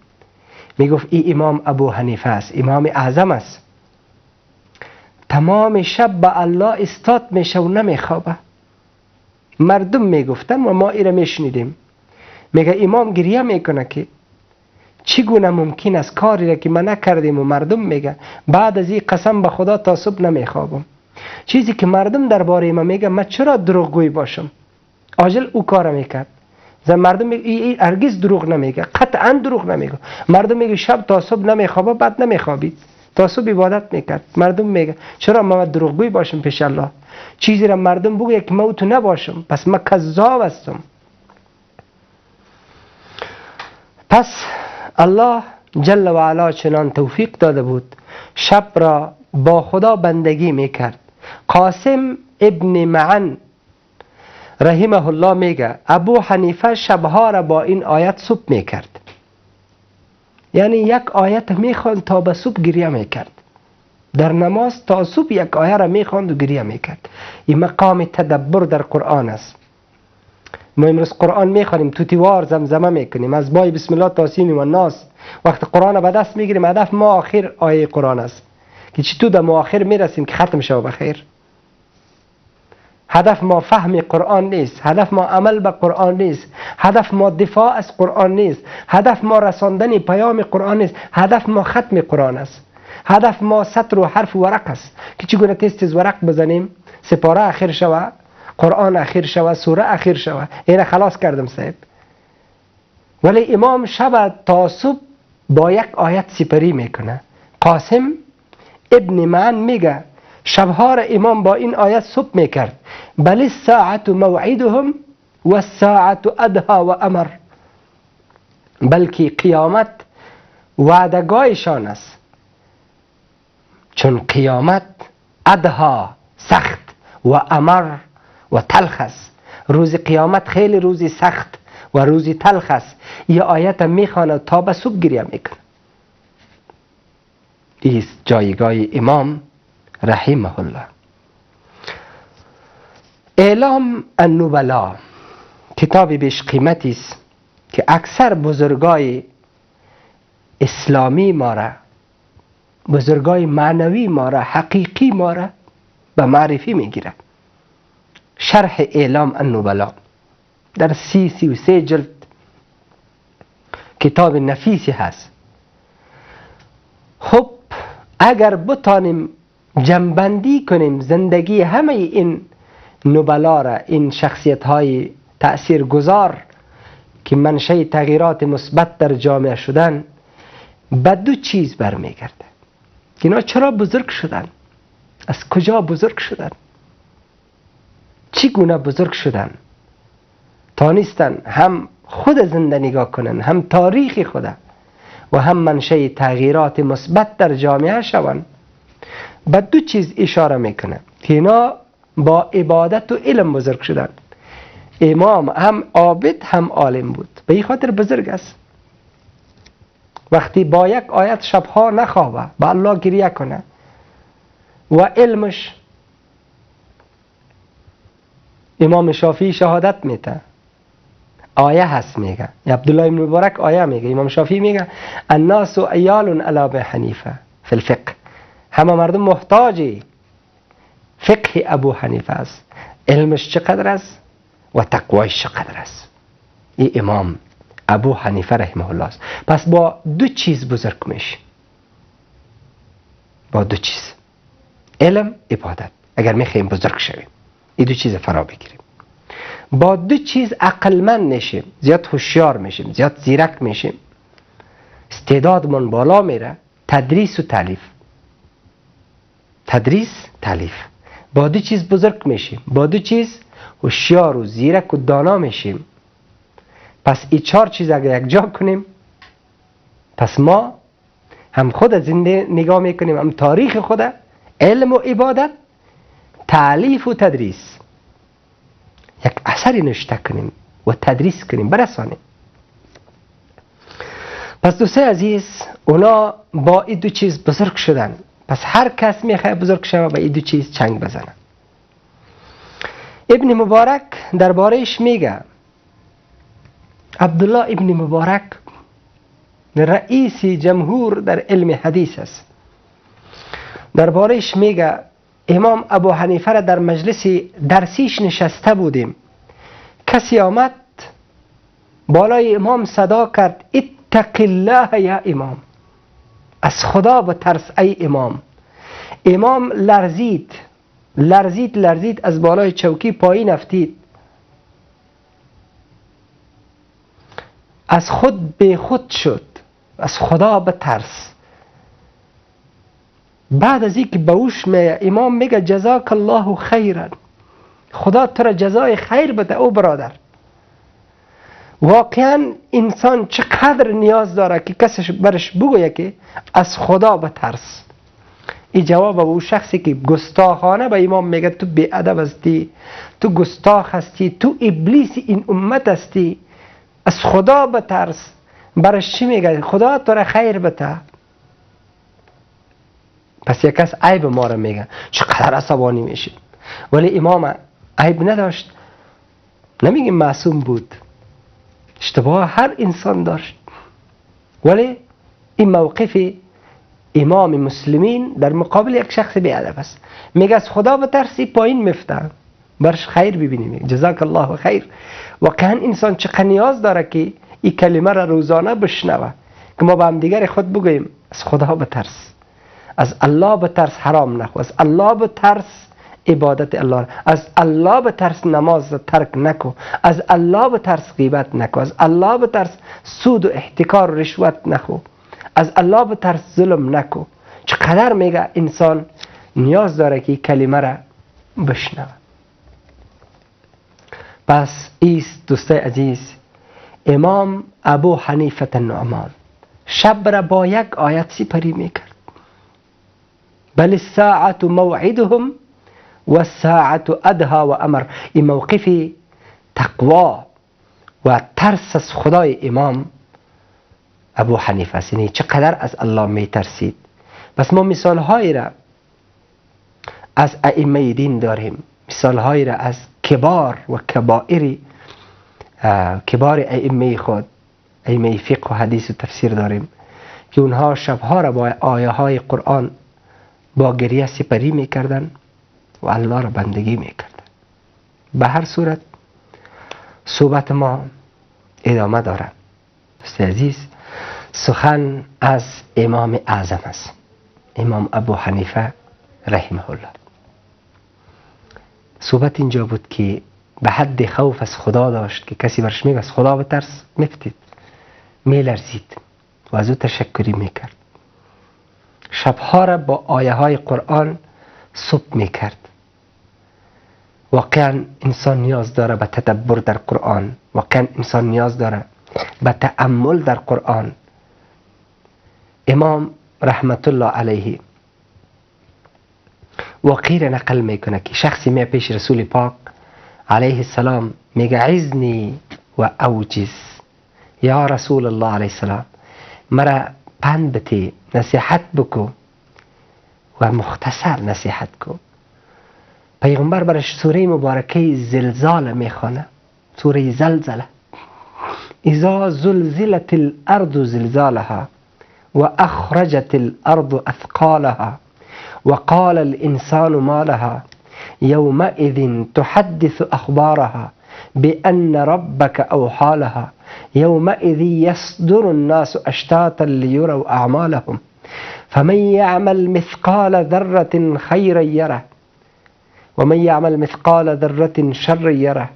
میگفت ای امام ابو حنیفه است، امام اعظم است، تمام شب به الله استاد میشه و نمیخوابه. مردم میگفتن و ما ایره میشنیدیم. میگه امام گریه میکنه که چگونه ممکن است کاری را که ما نکردیم و مردم میگه بعد از این قسم به خدا تا صبح نمیخوابم. چیزی که مردم درباره ما میگه من چرا دروغگوی باشم؟ عاجل او کار میکرد. مردم میگه هرگز دروغ نمیگه، قطعا دروغ نمیگه. مردم میگه شب تا صبح نمیخوابه، بعد نمیخوابید، تا صبح عبادت میکرد. مردم میگه چرا ما دروغگوی باشم پیش الله؟ چیزی را مردم بگه که ما تو نباشم، پس ما کذاب هستم. پس الله جل و علا چنان توفیق داده بود شب را با خدا بندگی میکرد. قاسم ابن معن رحمه الله میگه ابو حنیفه شبها را با این آیت صبح میکرد، یعنی یک آیت میخواند تا به صبح گریه میکرد. در نماز تا صبح یک آیه را میخواند و گریه میکرد. این مقام تدبر در قرآن است. ما امروز قرآن میخوانیم، توتیوار زمزمه میکنیم، از بای بسم الله تا سین و ناس. وقت قرآن به دست میگیریم، هدف ما آخر آیه قرآن است که چطور در ما آخر میرسیم که ختم شود بخیر. هدف ما فهم قرآن نیست، هدف ما عمل به قرآن نیست، هدف ما دفاع از قرآن نیست، هدف ما رساندن پیام قرآن نیست، هدف ما ختم قرآن است. هدف ما سطر و حرف و ورق است که چگونه تست از ورق بزنیم، سپاره اخیر شود، قرآن اخیر شود، سوره اخیر شود. اینه خلاص کردم صاحب. ولی امام شب تا صبح با یک آیت سپری میکنه. قاسم ابن معن میگه شبها را امام با این آیت صبح میکرد، بل الساعة موعدهم والساعة ادها و امر، بلکه قیامت وعدگاهشان است، چون قیامت ادها سخت و امر و تلخ است. روز قیامت خیلی روزی سخت و روزی تلخ است. یه آیت میخوانه تا به صبح گریه میکنه. ایست جایگاه امام رحمه الله. اعلام النبلا کتاب بیش قیمتی است که اکثر بزرگای اسلامی ما را، بزرگای معنوی ما را، حقیقی ما را به معرفی میگیره. شرح اعلام النبلا در 33 جلد کتاب نفیسی هست. خب اگر بتانیم جنبندی کنیم زندگی همه این نبلا را، این شخصیت های تأثیر گذار که منشأ تغییرات مثبت در جامعه شدن، به دو چیز برمیگرده که اینا چرا بزرگ شدن، از کجا بزرگ شدن، چگونه بزرگ شدن، تانستن هم خود زنده نگاه کنن، هم تاریخ خود و هم منشأ تغییرات مثبت در جامعه شوند. به دو چیز اشاره میکنه که اینا با عبادت و علم بزرگ شدن. امام هم عابد هم عالم بود، به این خاطر بزرگ است. وقتی با یک آیت شبها نخوابه، به الله گریه کنه و علمش، امام شافعی شهادت میده، آیه هست میگه، عبدالله ابن مبارک آیه میگه، امام شافعی میگه الناس عیال علی ابی حنیفه فی الفقه، همه مردم محتاج فقه ابو حنیفه است. علمش چقدر است و تقوایش چقدر است. این امام ابو حنیفه رحمه الله است. پس با دو چیز بزرگ میشه، با دو چیز، علم، عبادت. اگر میخوایم بزرگ شویم این دو چیز فرا بگیریم. با دو چیز عقلمند نشیم، زیاد هوشیار میشیم، زیاد زیرک میشیم، استعدادمون بالا میره. تدریس و تالیف، تدریس تالیف. با دو چیز بزرگ میشیم، با دو چیز هوشیار و زیرک و دانا میشیم. پس این چهار چیز اگر یک جا کنیم، پس ما هم خود زنده نگاه میکنیم، هم تاریخ خود، علم و عبادت، تالیف و تدریس. یک اثری نوشته کنیم و تدریس کنیم، برسانیم. پس دوستای عزیز، اونا با این دو چیز بزرگ شدن. پس هر کس میخواد بزرگ شود به این دو چیز چنگ بزنه. ابن مبارک دربارهش میگه، عبدالله ابن مبارک رئیس جمهور در علم حدیث است. دربارهش میگه امام ابو حنیفه را در مجلس درسیش نشسته بودیم، کسی آمد بالای امام صدا کرد اتق الله یا امام، از خدا بترس ای امام. امام لرزید لرزید لرزید، از بالای چوکی پایین افتید، از خود بی خود شد، از خدا بترس. بعد از اینکه به هوش میاد امام میگه جزاک الله خیرا، خدا تو را جزای خیر بده او برادر. واقعا انسان چقدر نیاز داره که کسش برش بگویه که از خدا بترس. این جواب او شخصی که گستاخانه به امام میگه تو بی ادب هستی، تو گستاخ هستی، تو ابلیس این امت هستی، از خدا بترس، برش چی میگه؟ خدا تو را خیر بده. پس یک کس عیب ما را میگه چقدر عصبانی میشی، ولی امام عیب نداشت، نمیگه معصوم بود، اشتباه هر انسان داشت، ولی این موقف امام مسلمین در مقابل یک شخص بی ادب است. میگه از خدا بترسی، پایین میفته، برش خیر ببینیم، جزاک الله خیر. واقعا انسان چقدر نیاز داره که این کلمه را روزانه بشنوه که ما به هم دیگر خود بگوییم از خدا بترس، از الله بترس حرام نخو، از الله بترس عبادت الله، از الله بترس نماز ترک نکو، از الله بترس غیبت نکو، از الله بترس سود و احتکار و رشوت نخو، از الله بترس ظلم نکو. چقدر میگه انسان نیاز داره که این کلمه را بشنوه. پس ایست دوستای عزیز، امام ابو حنیفه النعمان شب را با یک آیت سپری میکرد، بل الساعة موعدهم والساعة ادها و امر. این موقف تقوا و ترس از خدای امام ابو حنیفه است، یعنی چقدر از الله میترسید. پس ما مثال هایی را از ائمه دین داریم، مثال هایی را از کبار و کبائر کبار ائمه خود، ائمه فقه و حدیث و تفسیر داریم که اونها شبها را با آیه های قرآن با گریه سپری میکردن و الله را بندگی میکردن. به هر صورت صحبت ما ادامه داره. دوست عزیز، سخن از امام اعظم است، امام ابو حنیفه رحمه الله. صحبت اینجا بود که به حد خوف از خدا داشت که کسی برش میگه از خدا بترس، میفتید، میلرزید و از او تشکری میکرد. شبها را با آیه های قرآن صبح میکرد. واقعا انسان نیاز داره به تدبر در قرآن، واقعا انسان نیاز داره به تأمل در قرآن. امام رحمت الله علیه واقعی را نقل میکنه که شخصی می پیش رسول پاک علیه السلام میگه عزنی و اوجز یا رسول الله علیه السلام، مرا پند بتی، نصیحت بکو و مختصر نصیحت کو. پیغمبر برش سوره مبارکه زلزال میخوانه، سوره زلزله، اذا زلزلت الارض زلزالها و اخرجت الارض اثقالها وقال الانسان ما لها يومئذ تحدث اخبارها بان ربك اوحى لها يومئذ يصدر الناس اشتاتا ليروا اعمالهم فمن يعمل مثقال ذرة خيرا يره ومن يعمل مثقال ذرة شرا يره.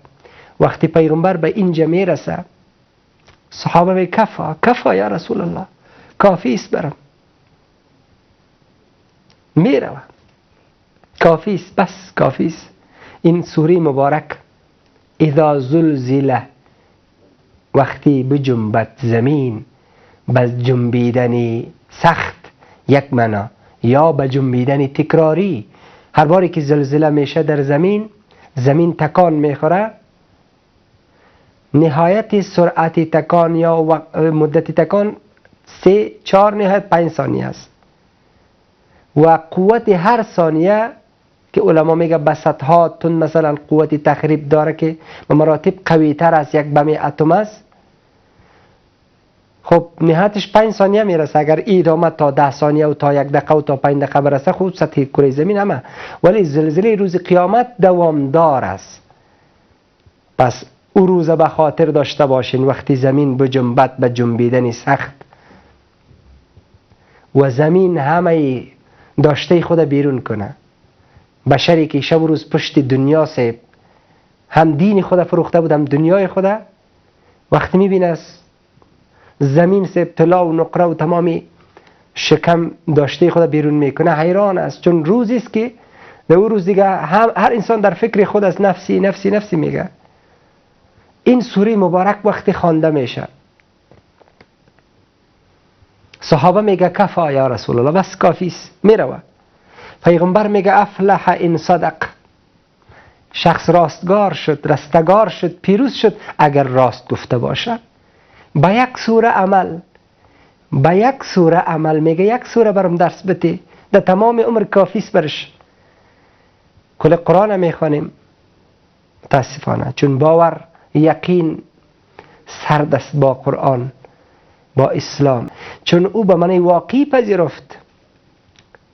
وقتی پیغمبر به اینجا میرسه، صحابه می کفا کفا یا رسول الله، کافی است برم، میروه، کافی است، بس کافی است. این سوره مبارک اذا زلزله، وقتی بجنبد زمین، به جنبیدن سخت یک معنا یا به جنبیدن تکراری، هر باری که زلزله میشه در زمین، زمین تکان میخوره، نهایت سرعت تکان یا مدت تکان 3 4 نهایت 5 ثانیه است و قوت هر ثانیه که علما میگه به صدها تن مثلا قوت تخریب داره که به مراتب قوی تر از یک بم اتم است. خب نهایتش 5 ثانیه میرسه، اگر ادامه تا 10 ثانیه و تا 1 دقیقه و تا 5 دقیقه برسه خب سطح کره زمین همه، ولی زلزله روز قیامت دوامدار است. پس او روز به خاطر داشته باشین وقتی زمین بجنبد به جنبیدن سخت و زمین همه داشته خود بیرون کنه. بشری که شب و روز پشت دنیا سیب هم دین خود فروخته بود هم دنیای خود، وقتی میبینه زمین سیب طلا و نقره و تمامی شکم داشته خود بیرون میکنه حیران است، چون روزی است که در او روز دیگه هر انسان در فکر خود از نفسی نفسی نفسی میگه. این سوره مبارک وقتی خوانده میشه صحابه میگه کفا یا رسول الله، بس کافی است، میروه. پیغمبر میگه افلح ان صدق، شخص راستگار شد، رستگار شد، پیروز شد اگر راست گفته باشه. با یک سوره عمل، با یک سوره عمل، میگه یک سوره برام درس بده در تمام عمر کافی است برش. کل قرآن میخوانیم متاسفانه چون باور یقین سرد است با قرآن با اسلام، چون او به معنی واقعی پذیرفت،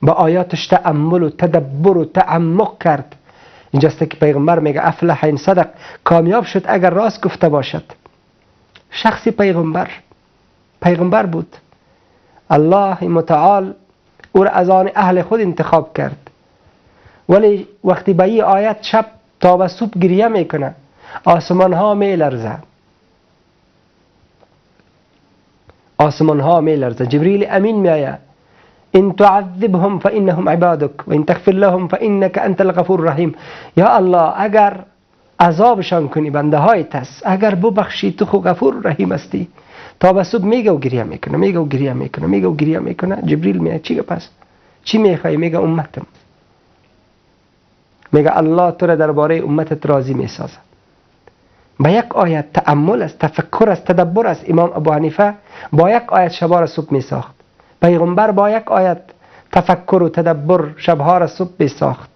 با آیاتش تأمل و تدبر و تعمق کرد. اینجاست که پیغمبر میگه افلح ان صدق، کامیاب شد اگر راست گفته باشد. شخصی پیغمبر، پیغمبر بود، الله متعال او را از آن اهل خود انتخاب کرد، ولی وقتی به این آیت شب تا به صبح گریه میکنه، آسمان ها میلرزه، آسمان ها میلرزه، جبریل امین میآید ان تعذبهم فانهم عبادك و ان تغفر لهم فانك انت الغفور الرحیم. یا الله اگر عذابشان کنی بنده های تس، اگر ببخشی تو خو غفور رحیم هستی. تا به صبح میگه و گریه میکنه، میگه و گریه میکنه، میگه و گریه میکنه. جبریل میگه چی پس چی میخوای؟ میگه امتم. میگه الله تو را درباره امتت راضی میسازه. با یک آیت تأمل است، تفکر است، تدبر است. امام ابو حنیفه با یک آیت شبا را صبح میساخت، پیغمبر با یک آیت تفکر و تدبر شبها را صبح میساخت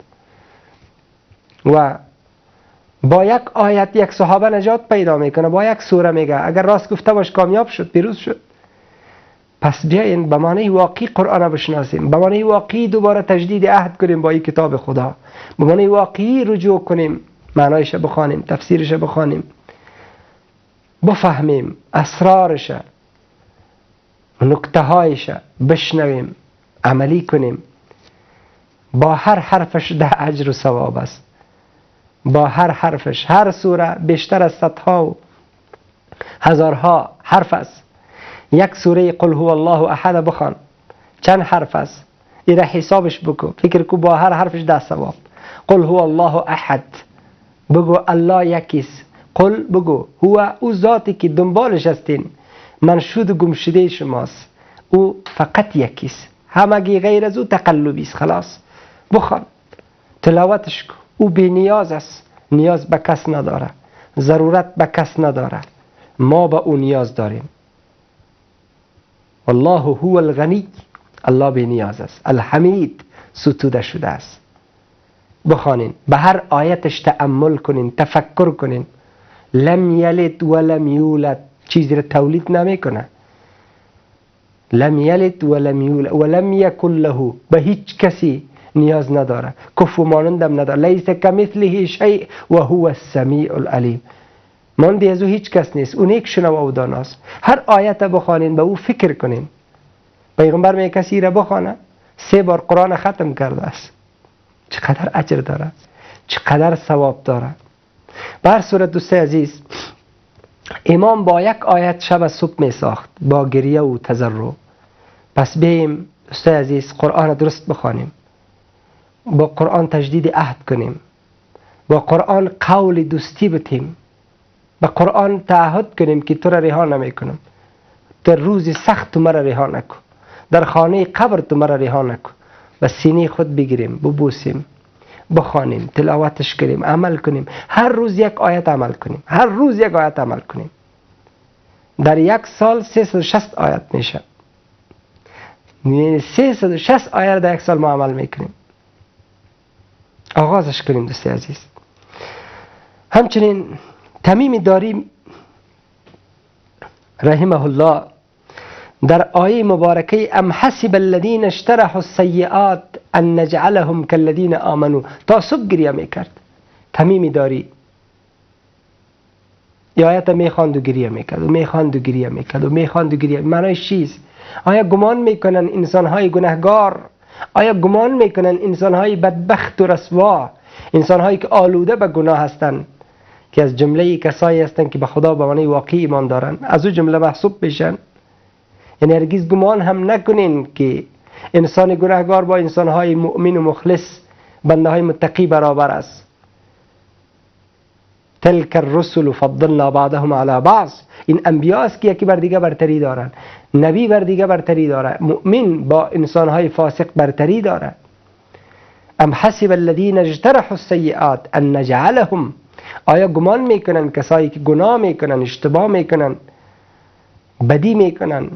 و با یک آیت یک صحابه نجات پیدا میکنه، با یک سوره میگه اگر راست گفته باش کامیاب شد، پیروز شد. پس بیاین به معنی واقعی قرآن بشناسیم، به معنی واقعی دوباره تجدید عهد کنیم با این کتاب خدا، به معنی واقعی رجوع کنیم، معنایش بخوانیم، تفسیرش بخوانیم، بفهمیم اسرارش، نکته هایش بشنویم، عملی کنیم. با هر حرفش 10 اجر و ثواب است، با هر حرفش، هر سوره بیشتر از صدها و هزارها حرف است. یک سوره قل هو الله احد بخوان چند حرف است، ایره حسابش بکن، فکر کو با هر حرفش 10 ثواب. قل هو الله احد، بگو الله یکیست، قل بگو، هو او ذاتی که دنبالش هستین، منشود و گمشده شماست، او فقط یکیست، همگی غیر از او تقلبی است. خلاص بخوان، تلاوتش کو، او بی نیاز است، نیاز به کس نداره، ضرورت به کس نداره، ما به او نیاز داریم. والله هو الغنی، الله بی نیاز است، الحمید ستوده شده است. بخوانین، به هر آیتش تأمل کنین، تفکر کنین. لم یلد ولم یولد، چیزی را تولید نمیکنه. لم یلد ولم یولد ولم یکن له، به هیچ کسی نیاز نداره، کفو مانندم نداره. لیس کمثله شیء و هو السمیع العلیم، مانند از او هیچ کس نیست، اون یک شنوا و داناست. هر آیت بخوانین، به او فکر کنین. پیغمبر میگه کسی را بخوانه 3 بار قرآن ختم کرده است، چقدر اجر داره، چقدر ثواب داره. به هر صورت دوست عزیز، امام با یک آیت شب صبح می ساخت با گریه و تضرع. پس بیم دوست عزیز قرآن درست بخوانیم، با قرآن تجدید عهد کنیم، با قرآن قول دوستی بتیم، با قرآن تعهد کنیم که تو را رها نمی کنم، در روز سخت تو مرا رها نکن، در خانه قبر تو مرا رها نکن. و سینه خود بگیریم، ببوسیم، بخوانیم، تلاوتش کنیم، عمل کنیم. هر روز یک آیت عمل کنیم، هر روز یک آیت عمل کنیم. در یک سال 360 آیت میشه، یعنی 360 آیت در یک سال ما عمل میکنیم. آغازش کنیم دوست عزیز. همچنین تمیم داری رحمه الله در آیه مبارکه ام حسب الذین اشترحوا السیئات ان نجعلهم كالذین آمنوا تا صبح گریه میکرد. تمیم داری ای آیت میخواند و گریه میکرد و میخواند و گریه میکرد و میخواند و گریه. معنیش چیست؟ آیا گمان میکنن انسانهای گناهگار، آیا گمان میکنن انسانهای بدبخت و رسوا، انسانهایی که آلوده به گناه هستند، که از جمله کسایی هستند که به خدا به معنی واقعی ایمان دارن، از او جمله محسوب بشن؟ یعنی هرگز گمان هم نکنین که انسان گناهگار با انسانهای مؤمن و مخلص، بنده های متقی برابر است. تلک الرسل فضلنا بعضهم علی بعض. این انبیا است که یکی بر دیگه برتری دارن، نبی بر دیگه برتری داره، مؤمن با انسانهای فاسق برتری داره. ام حسب الذین اجترحوا السیئات ان نجعلهم. آیا گمان میکنن کسایی که گناه میکنن، اشتباه میکنن، بدی میکنن،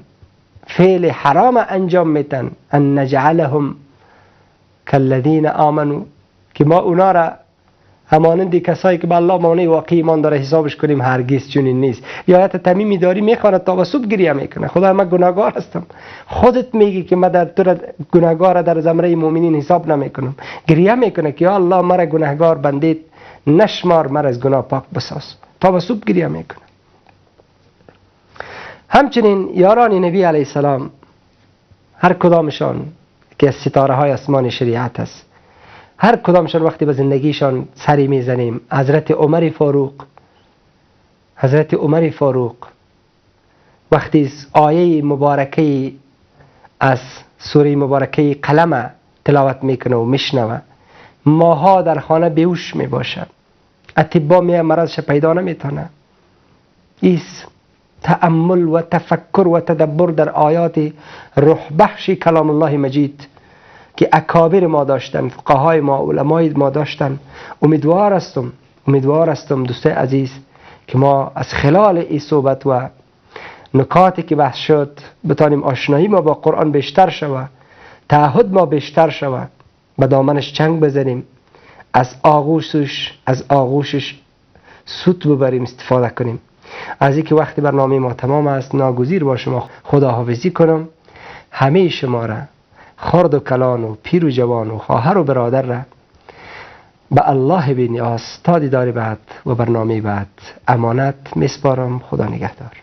فعل حرام انجام میتن، ان نجعلهم کالذین آمنوا، که ما اونا را همانند کسایی که به الله معنی واقعی ایمان داره حسابش کنیم؟ هرگز چنین نیست. یا آیت تمیمی داری میخوانه تا به صبح گریه میکنه، خدا من گناهگار هستم، خودت میگی که من در تو گناهگار در زمره مؤمنین حساب نمیکنم. گریه میکنه که یا الله مرا گناهگار بندید نشمار، مرا از گناه پاک بساز. تا به صبح گریه میکنه. همچنین یاران نبی علیه السلام هر کدامشان که از ستاره های آسمان شریعت است، هر کدامشان وقتی به زندگیشان سری میزنیم، حضرت عمر فاروق، حضرت عمر فاروق وقتی آیه مبارکه از سوره مبارکه قلم تلاوت میکنه و میشنوه، ماها در خانه بیهوش میباشه، اطبا می مرضش پیدا نمیتونه. ایس تأمل و تفکر و تدبر در آیات روح بخش کلام الله مجید که اکابر ما داشتن، فقهای ما، علمای ما داشتن. امیدوار هستم دوستای عزیز که ما از خلال این صحبت و نکاتی که بحث شد بتانیم آشنایی ما با قرآن بیشتر شود، تعهد ما بیشتر شود، به دامنش چنگ بزنیم، از آغوشش سود ببریم، استفاده کنیم. از اینکه وقتی برنامه ما تمام است، ناگزیر با شما خداحافظی کنم. همه شما را، خرد و کلان و پیر و جوان و خواهر و برادر را به الله بی نیاز تا دیدار بعد و برنامه بعد امانت میسپارم. خدا نگهدار.